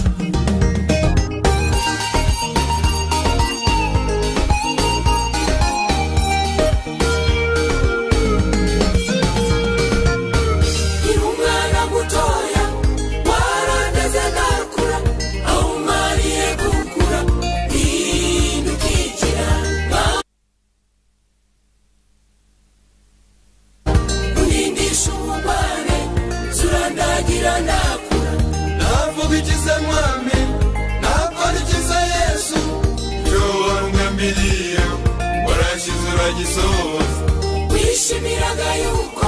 Wishimiraga yuko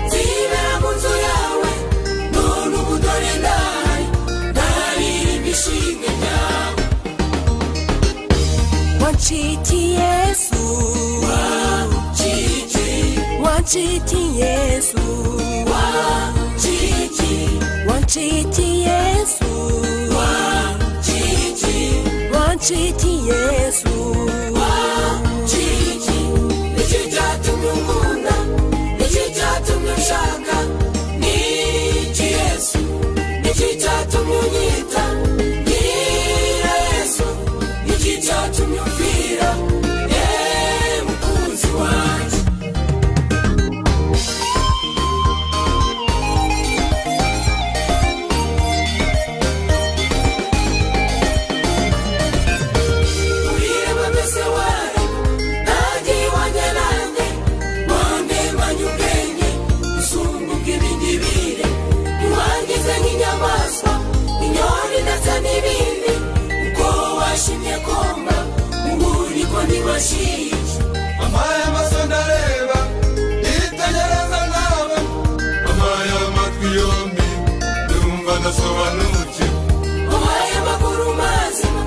nzibera mu nzu yawe, none ubu dore ndahari, ndaririmba ishimwe ryawe. Wanchiti Yesu, wanchiti, wanchiti Yesu, wanchiti, wanchiti Yesu, wanchiti, wanchiti Yesu, wanchiti. Iki cyatumye unkunda, iki cyatumye unshaka, ni iki Yesu, iki cyatumye unyita, ni Yesu, iki cyatumye umfira, mukunzi wanjye. Ubirema mbese warema, nanjye iwanjye nanjye, wandemanye ubwenge, usumba ubw'ibindi bire, ntiwangize nk'inyamaswa, inyoni ndetse n'ibindi, uko washimye komba, ubu niko ntibashije. Amaye amaso ndareba, yitegereza nawe, amaye amatwi yombi, ndumva ndasobanukiwe. Wampaye amaguru mazima,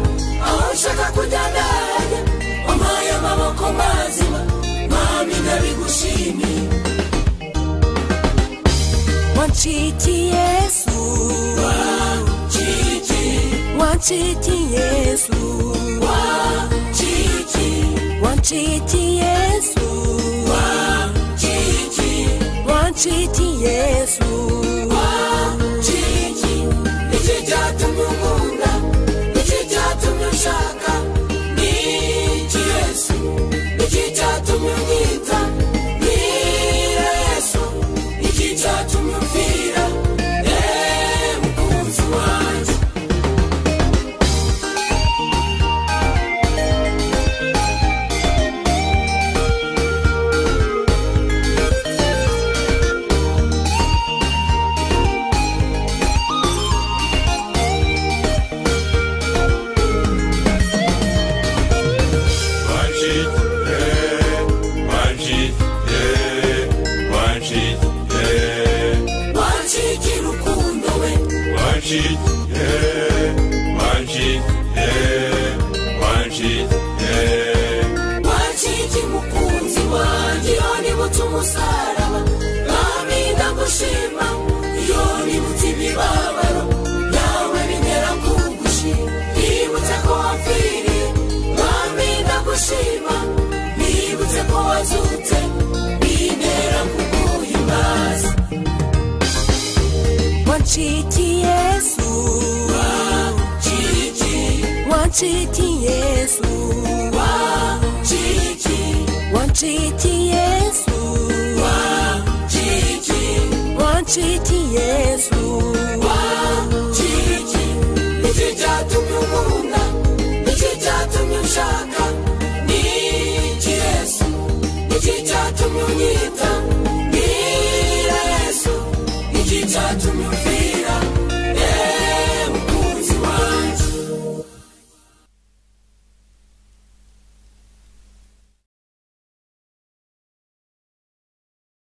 aho nshaka kujya ndajya, wampaye amaboko mazima, Mwami ndabigushimiye. Wanchiti Yesu, wanchiti, wanchiti Yesu, wanchiti, wanchiti Yesu, wanchiti, wanchiti Yesu. Wanshikiye, wanshikiye, wanshikiye. Wanciki mukunzi wanjye, iyo nibutse umusaraba, mwami ndagushima. Iyo nibutse imibabaro yawe bintera kugushima. Nibutse ko wapfiriye, mwami ndagushima. Nibutse ko wazutse, bintera kuguhimbaza. Wanciki Yesu, Wanciki, wanciki Yesu, wanciki, wanciki Yesu, wanciki, wanciki Yesu, wanciki. Niki cyatumye unkunda? Niki cyatumye unshaka?